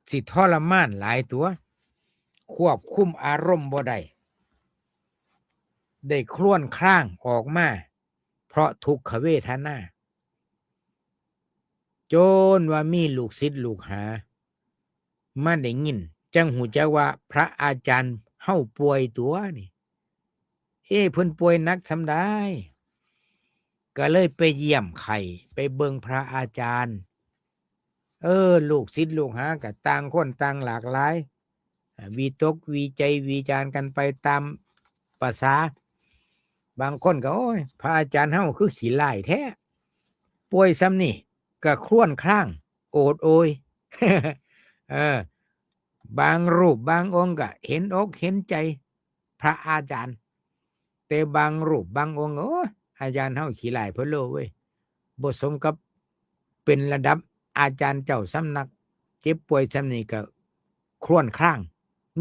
สิทรมานหลายตัว ควบคุมอารมณ์บ่ได้ ได้ครวญครางออกมา เพราะทุกขเวทนา จนว่ามีลูกศิษย์ลูกหา มาได้ยิน จั่งฮู้จักว่าพระอาจารย์เฮาป่วยตัวนี่ เอ้ เพิ่นป่วยหนักส่ำใด ก็เลยไปเยี่ยมไข้ ไปเบิ่งพระอาจารย์ เออ ลูกศิษย์ลูกหาก็ต่างคนต่างหลากหลาย อ่า วิตกวิจัยวิจารณ์กันไปตามประสา บางคนก็ โอ้ย พระอาจารย์เฮาคือขี้ร้ายแท้ ป่วยส่ำนี่ก็ครวญคราง โอดโอย เออ บางรูปบางองค์ก็เห็นอกเห็นใจพระอาจารย์ แต่บางรูปบางองค์ โอ้ย อาจารย์เฮาขี้ร้ายโพดโลเว้ย บ่สมกับเป็นระดับอาจารย์เจ้าสำนัก เจ็บป่วยส่ำนี่ก็ครวญคราง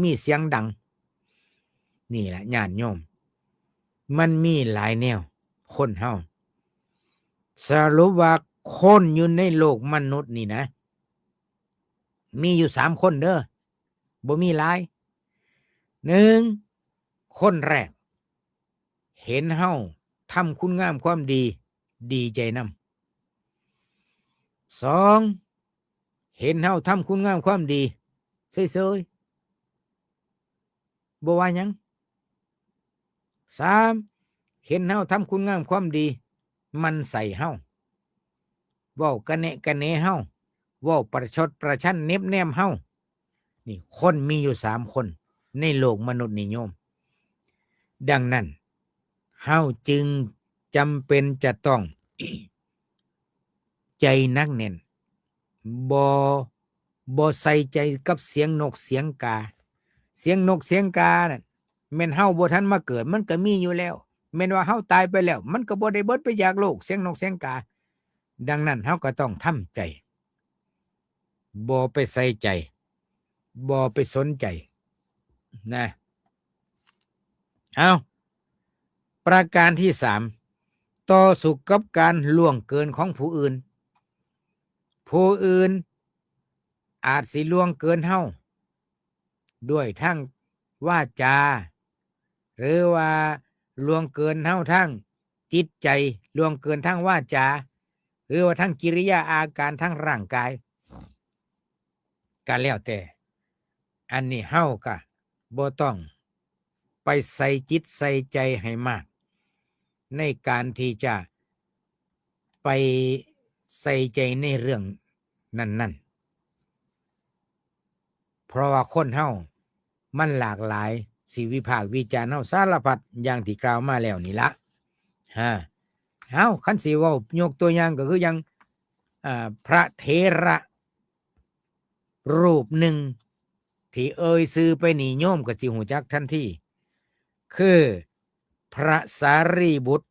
มีเสียงดัง นี่ล่ะญาติโยม มันมีหลายแนว คนเฮา สรุปว่าคนอยู่ในโลกมนุษย์นี่นะ มีอยู่สามคนเด้อ บ่มีหลาย หนึ่ง คนแรก เห็นเฮาทำคุณงามความดี ดีใจนำ สอง เห็นเฮาทำคุณงามความดี เฉยๆ บ่ว่าหยัง สาม เห็นเฮาทำคุณงามความดี หมั่นใส่เฮา เว้ากะแนะกะแหนเฮา เว้าประชดประชันเหน็บแนมเฮา นี่คนมีอยู่สามคนในโลกมนุษย์นี่โยม ดังนั้น เฮาจึงจำเป็นจะต้อง ใจหนักแน่น บ่ บ่ใส่ใจกับเสียงนกเสียงกา เสียงนกเสียงกานั่น แม่นเฮาบ่ทันมาเกิด มันก็มีอยู่แล้ว แม่นว่าเฮาตายไปแล้ว มันก็บ่ได้เบิดไปจากโลก เสียงนกเสียงกา ดังนั้น เฮาก็ต้องทำใจ บ่ไปใส่ใจ บ่ไปสนใจ นะ เอา ประการที่สาม ต่อสู้กับการล่วงเกินของผู้อื่น ผู้อื่นอาจสิล่วงเกินเฮา ด้วยทางวาจา หรือว่าล่วงเกินเฮาทางจิตใจ ล่วงเกินทางวาจา หรือว่าทางกิริยาอาการทางร่างกาย ก็แล้วแต่ อันนี้เฮาก็บ่ต้องไปใส่จิตใส่ใจให้มาก ในการที่จะไปใส่ใจในเรื่องนั้นๆ เพราะว่าคนเฮามันหลากหลาย สิวิพากษ์วิจารณ์เฮาสารพัดอย่างที่กล่าวมาแล้วนี่ละ ฮะ เอ้า คันสิเว้ายกตัวอย่างก็คืออย่าง อ่า พระเถระรูปหนึ่ง ที่เอ่ยชื่อไปนี่โยมก็สิฮู้จักทันที คือพระสารีบุตร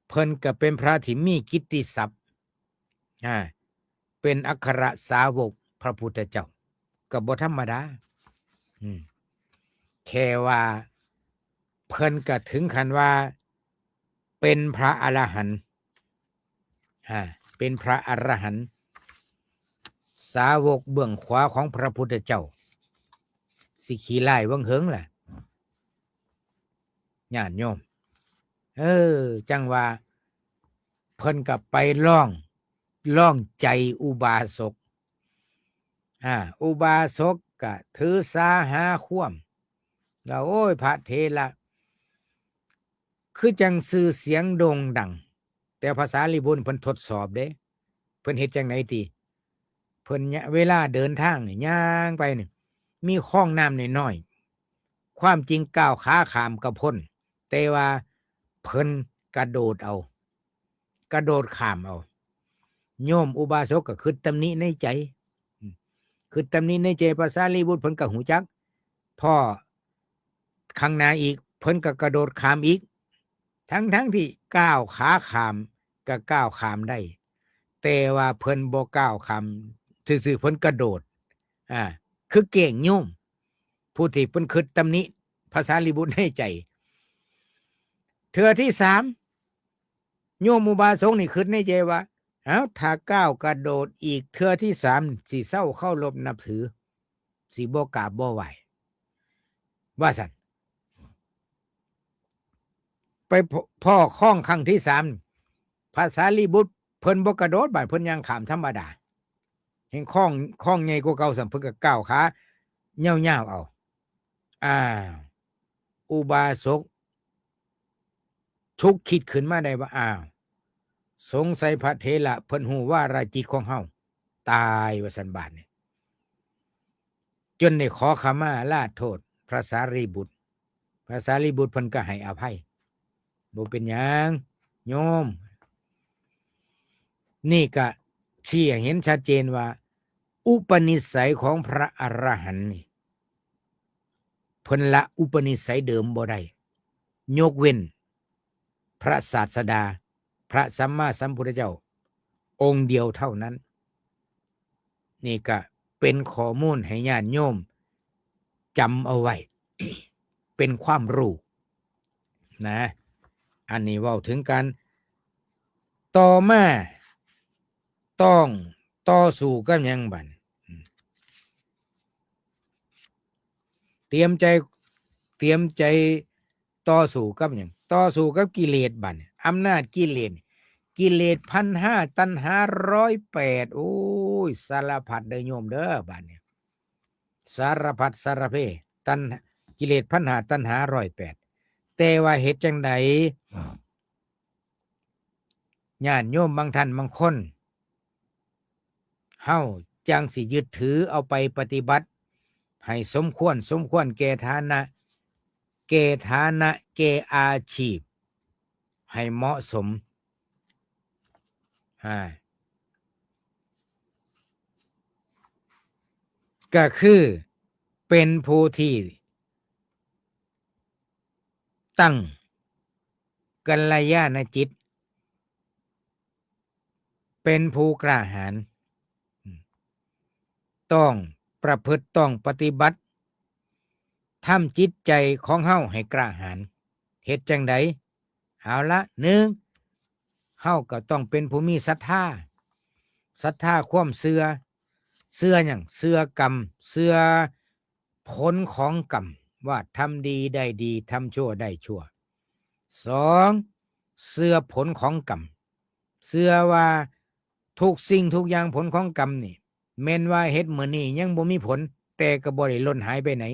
เพิ่นก็เป็นพระที่มีกิตติศัพท์ อ่า เป็นอัครสาวกพระพุทธเจ้า ก็บ่ธรรมดา อืม แค่ว่าเพิ่นก็ถึงขั้นว่าเป็นพระอรหันต์ อ่า เป็นพระอรหันต์ สาวกเบื้องขวาของพระพุทธเจ้า สิขี้ร้ายเบิ่งเหิงล่ะ ญาติโยม เออ จั่งว่าเพิ่นก็ไปลอง ลองใจอุบาสก อ่า อุบาสกก็ถือสาหาความว่า โอ้ย พระเถระ คือจั่งชื่อเสียงโด่งดัง แต่พระสารีบุตรเพิ่นทดสอบเด้ เพิ่นเฮ็ดจั่งใดติ เพิ่นยะ เวลาเดินทางนี่ ย่างไปนี่ มีคลองน้ำน้อยๆ ความจริงก้าวขาข้ามก็พ้น แต่ว่าเพิ่นกระโดดเอา กระโดดข้ามเอา โยมอุบาสกก็คิดตำหนิในใจ อืม คิดตำหนิในใจ พระสารีบุตรเพิ่นก็ฮู้จัก พ้อข้างหน้าอีก เพิ่นก็กระโดดข้ามอีก ทั้งๆที่ก้าวขาข้ามก็ก้าวข้ามได้ แต่ว่าเพิ่นบ่ก้าวข้ามซื่อๆ เพิ่นกระโดด อ่า คือแกล้งโยม ผู้ที่เพิ่นคิดตำหนิพระสารีบุตรในใจ เทื่อที่สาม โยมอุบาสกนี่คิดในใจว่า เอ้า ถ้าก้าวกระโดดอีกเทื่อที่สาม สิเซาเคารพนับถือ สิบ่กราบบ่ไหว้ ว่าซั่น ไปพ- พ้อคองครั้งที่สาม พระสารีบุตรเพิ่นบ่กระโดด บาดเพิ่นย่างข้ามธรรมดา แฮ่งคอง คองใหญ่กว่าเก่าซ้ำ เพิ่นก็ก้าวขายาวๆเอา อ้าว อุบาสก ชุกคิดขึ้นมาได้ว่า อ้าว สงสัยพระเถระเพิ่นฮู้วาระจิตของเฮา ตายว่าซั่นบาดนี้ จนได้ขอขมาลาโทษพระสารีบุตร พระสารีบุตรเพิ่นก็ให้อภัย บ่เป็นหยังโยม นี่ก็ชี้ให้เห็นชัดเจนว่า อุปนิสัยของพระอรหันต์นี่ เพิ่นละอุปนิสัยเดิมบ่ได้ ยกเว้นพระศาสดา พระสัมมาสัมพุทธเจ้า องค์เดียวเท่านั้น นี่ก็เป็นข้อมูลให้ญาติโยมจำเอาไว้ เป็นความรู้นะ อันนี้เว้าถึงการต่อมา ต้องต่อสู้กับหยังบัดนี้ อืม เตรียมใจ เตรียมใจต่อสู้กับหยัง ต่อสู้กับกิเลสบัดนี้ อำนาจกิเลส กิเลสพันห้า ตัณหาร้อยแปด โอ้ย สารพัดเด้อโยมเด้อบัดนี้ สารพัดสารเพ ตัณ- กิเลสพันห้า ตัณหาร้อยแปด แต่ว่าเฮ็ดจั่งใด ญาติโยมบางท่านบางคน เฮาจั่งสิยึดถือเอาไปปฏิบัติ ให้สมควร สมควรแก่ฐานะ แก่ฐานะ แก่อาชีพ ให้เหมาะสม อ่า ก็คือเป็นผู้ที่ตั้งกัลยาณจิต เป็นผู้กล้าหาญ อืม ต้องประพฤติ ต้องปฏิบัติ ทำจิตใจของเฮาให้กล้าหาญ เฮ็ดจั่งใด เอาละ หนึ่ง เฮาก็ต้องเป็นผู้มีศรัทธา ศรัทธาความเชื่อ เชื่อหยัง เชื่อกรรม เชื่อผลของกรรม ว่าทำดีได้ดี ทำชั่วได้ชั่ว สอง เชื่อผลของกรรม เชื่อว่าทุกสิ่งทุกอย่างผลของกรรมนี่ แม่นว่าเฮ็ดมื้อนี้ยังบ่มีผล แต่ก็บ่ได้หล่นหายไปไหน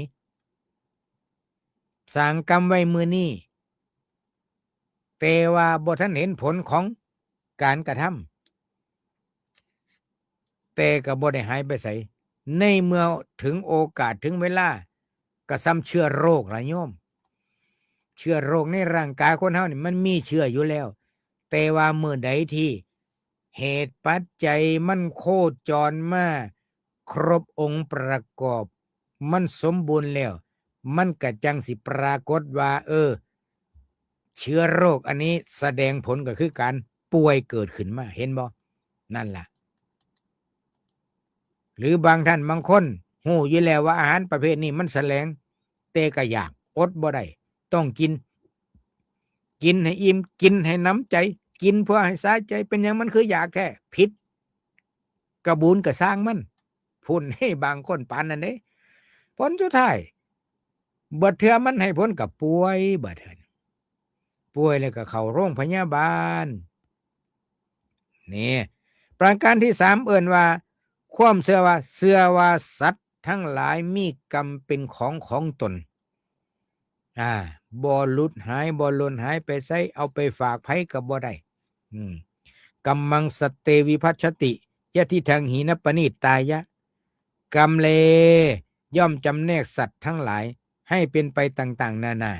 สร้างกรรมไว้มื้อนี้ แต่ว่าบ่ทันเห็นผลของการกระทำ แต่ก็บ่ได้หายไปไส ในเมื่อถึงโอกาสถึงเวลา ก็ส่ำเชื้อโรคล่ะโยม เชื้อโรคในร่างกายคนเฮานี่มันมีเชื้ออยู่แล้ว แต่ว่ามื้อใดที่เหตุปัจจัยมันโคจรมาครบองค์ประกอบ มันสมบูรณ์แล้ว มันก็จั่งสิปรากฏว่า เออ เชื้อโรคอันนี้แสดงผลก็คือการป่วยเกิดขึ้นมา เห็นบ่ นั่นล่ะ หรือบางท่านบางคนฮู้อยู่แล้วว่าอาหารประเภทนี้มันแสลง แต่ก็อยาก อดบ่ได้ ต้องกิน กินให้อิ่ม กินให้หนำใจ กินเพื่อให้สาใจ เป็นหยังมันคืออยากแท้ ผิดกะบุญกะซ่างมัน พุ้น บางคนปานนั้นเด้ ผลสุดท้าย บัดเทื่อมันให้ผลก็ป่วย บัดเทื่อ ป่วยแล้วก็เข้าโรงพยาบาล นี่ ประการที่สามเอิ้นว่า ความเชื่อว่า เชื่อว่าสัตว์ทั้งหลายมีกรรมเป็นของของตน อ่า บ่หลุดหาย บ่หล่นหายไปไส เอาไปฝากไผก็บ่ได้ อืม กัมมังสัตเต วิภัชชติ ยะทิฏฐัง หินปะนีตายะ กรรมแล ย่อมจำแนกสัตว์ทั้งหลายให้เป็นไปต่างๆ นานา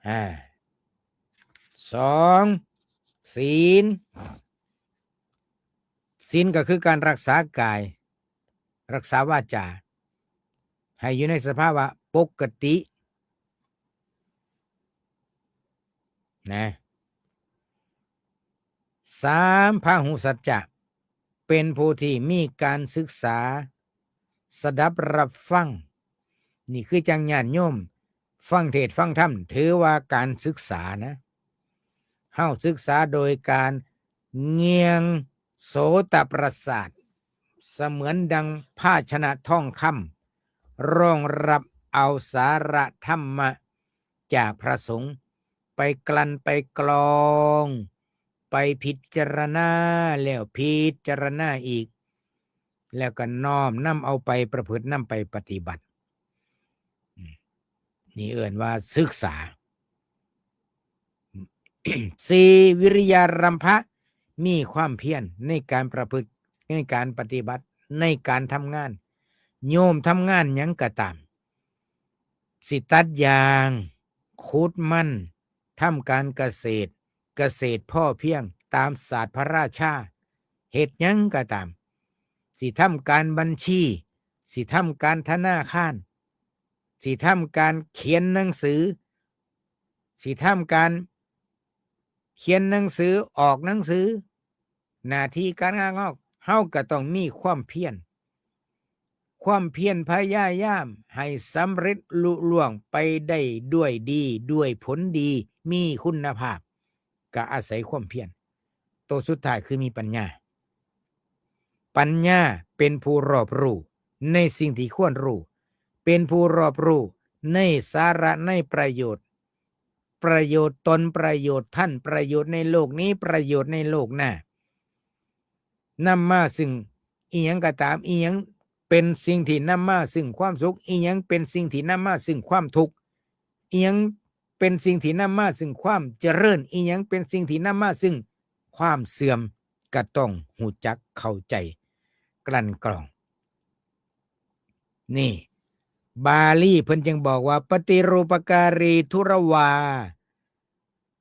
อ่า สอง ศีล ศีลก็คือการรักษากาย รักษาวาจา ให้อยู่ในสภาวะปกติ นะ สาม พหุสัจจะ เป็นผู้ที่มีการศึกษา สดับรับฟัง นี่คือจั่งญาติโยม ฟังเทศน์ฟังธรรม ถือว่าการศึกษานะ เฮาศึกษาโดยการเงี่ยงโสตประสาท เสมือนดังภาชนะทองคำรองรับเอาสาระธรรมะจากพระสงฆ์ ไปกลั่นไปกรอง ไปพิจารณาแล้วพิจารณาอีก แล้วก็น้อมนำเอาไปประพฤตินำไปปฏิบัติ อืม นี่เอิ้นว่าศึกษา สี่ วิริยารัมภะ มีความเพียรในการประพฤติ ในการปฏิบัติ ในการทำงาน โยมทำงานหยังก็ตาม สิตัดยาง ขุดมัน ทำการเกษตร เกษตรพอเพียงตามศาสตร์พระราชา เฮ็ดหยังก็ตาม สิทำการบัญชี สิทำการธนาคาร สิทำการเขียนหนังสือ สิทำการเขียนหนังสือ ออกหนังสือ หน้าที่การงานของเฮา เฮาก็ต้องมีความเพียร ความเพียรพยายามให้สำเร็จลุล่วงไปได้ด้วยดี ด้วยผลดี มีคุณภาพ ก็อาศัยความเพียร ตัวสุดท้ายคือมีปัญญา ปัญญาเป็นผู้รอบรู้ในสิ่งที่ควรรู้ เป็นผู้รอบรู้ในสาระในประโยชน์ ประโยชน์ตนประโยชน์ท่าน ประโยชน์ในโลกนี้ ประโยชน์ในโลกหน้า นำมาซึ่งอิหยังก็ตาม อิหยังเป็นสิ่งที่นำมาซึ่งความสุข อิหยังเป็นสิ่งที่นำมาซึ่งความทุกข์ อิหยังเป็นสิ่งที่นำมาซึ่งความเจริญ อิหยังเป็นสิ่งที่นำมาซึ่งความเสื่อม ก็ต้องฮู้จักเข้าใจกลั่นกรอง นี่ บาลีเพิ่นจึงบอกว่า ปฏิรูปการีธุรวา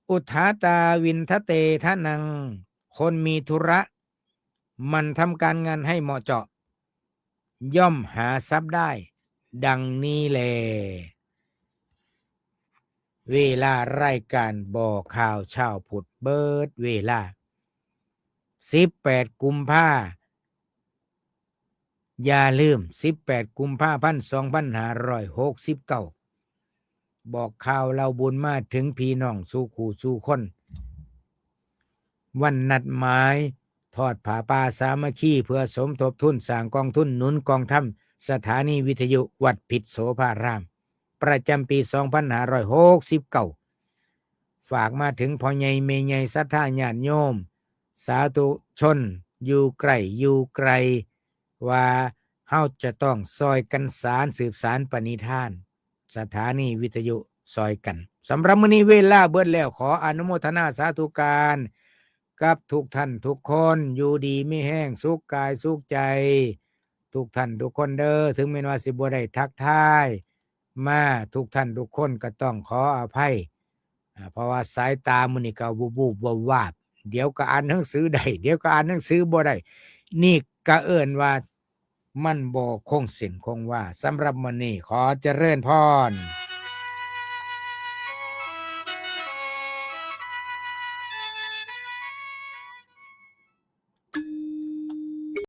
อุทาตาวินทะเตทะนัง คนมีธุระหมั่นทำการงานให้เหมาะเจาะ ย่อมหาทรัพย์ได้ ดังนี้แล เวลารายการบอกข่าวเช้าพุธเบิดเวลา สิบแปด กุมภา อย่าลืม สิบแปด กุมภาพันธ์ สองพันห้าร้อยหกสิบเก้า บอกข่าวเล่าบุญมาถึงพี่น้องสู่คู่สู่คน วันนัดหมายทอดผ้าป่าสามัคคี เพื่อสมทบทุนสร้างกองทุนหนุนกองธรรม สถานีวิทยุวัดพิษโสภาราม ประจำปี สองพันห้าร้อยหกสิบเก้า ฝากมาถึงพ่อใหญ่แม่ใหญ่ศรัทธาญาติโยม สาธุชน อยู่ใกล้อยู่ไกล ว่าเฮาจะต้องซอยกันสานสืบสานปณิธาน สถานีวิทยุซอยกัน สำหรับมื้อนี้เวลาเบิดแล้ว ขออนุโมทนาสาธุการ กับทุกท่านทุกคน อยู่ดีมีแฮง สุขกายสุขใจ ทุกท่านทุกคนเด้อ ถึงแม้นว่าสิบ่ได้ทักทายมา ทุกท่านทุกคนก็ต้องขออภัย อ่า เพราะว่าสายตามื้อนี้ก็วูบๆวาบๆ เดี๋ยวก็อ่านหนังสือได้ เดี๋ยวก็อ่านหนังสือบ่ได้ นี่ก็เอิ้นว่ามันบ่คงเส้นคงวา สำหรับมื้อนี้ขอเจริญพร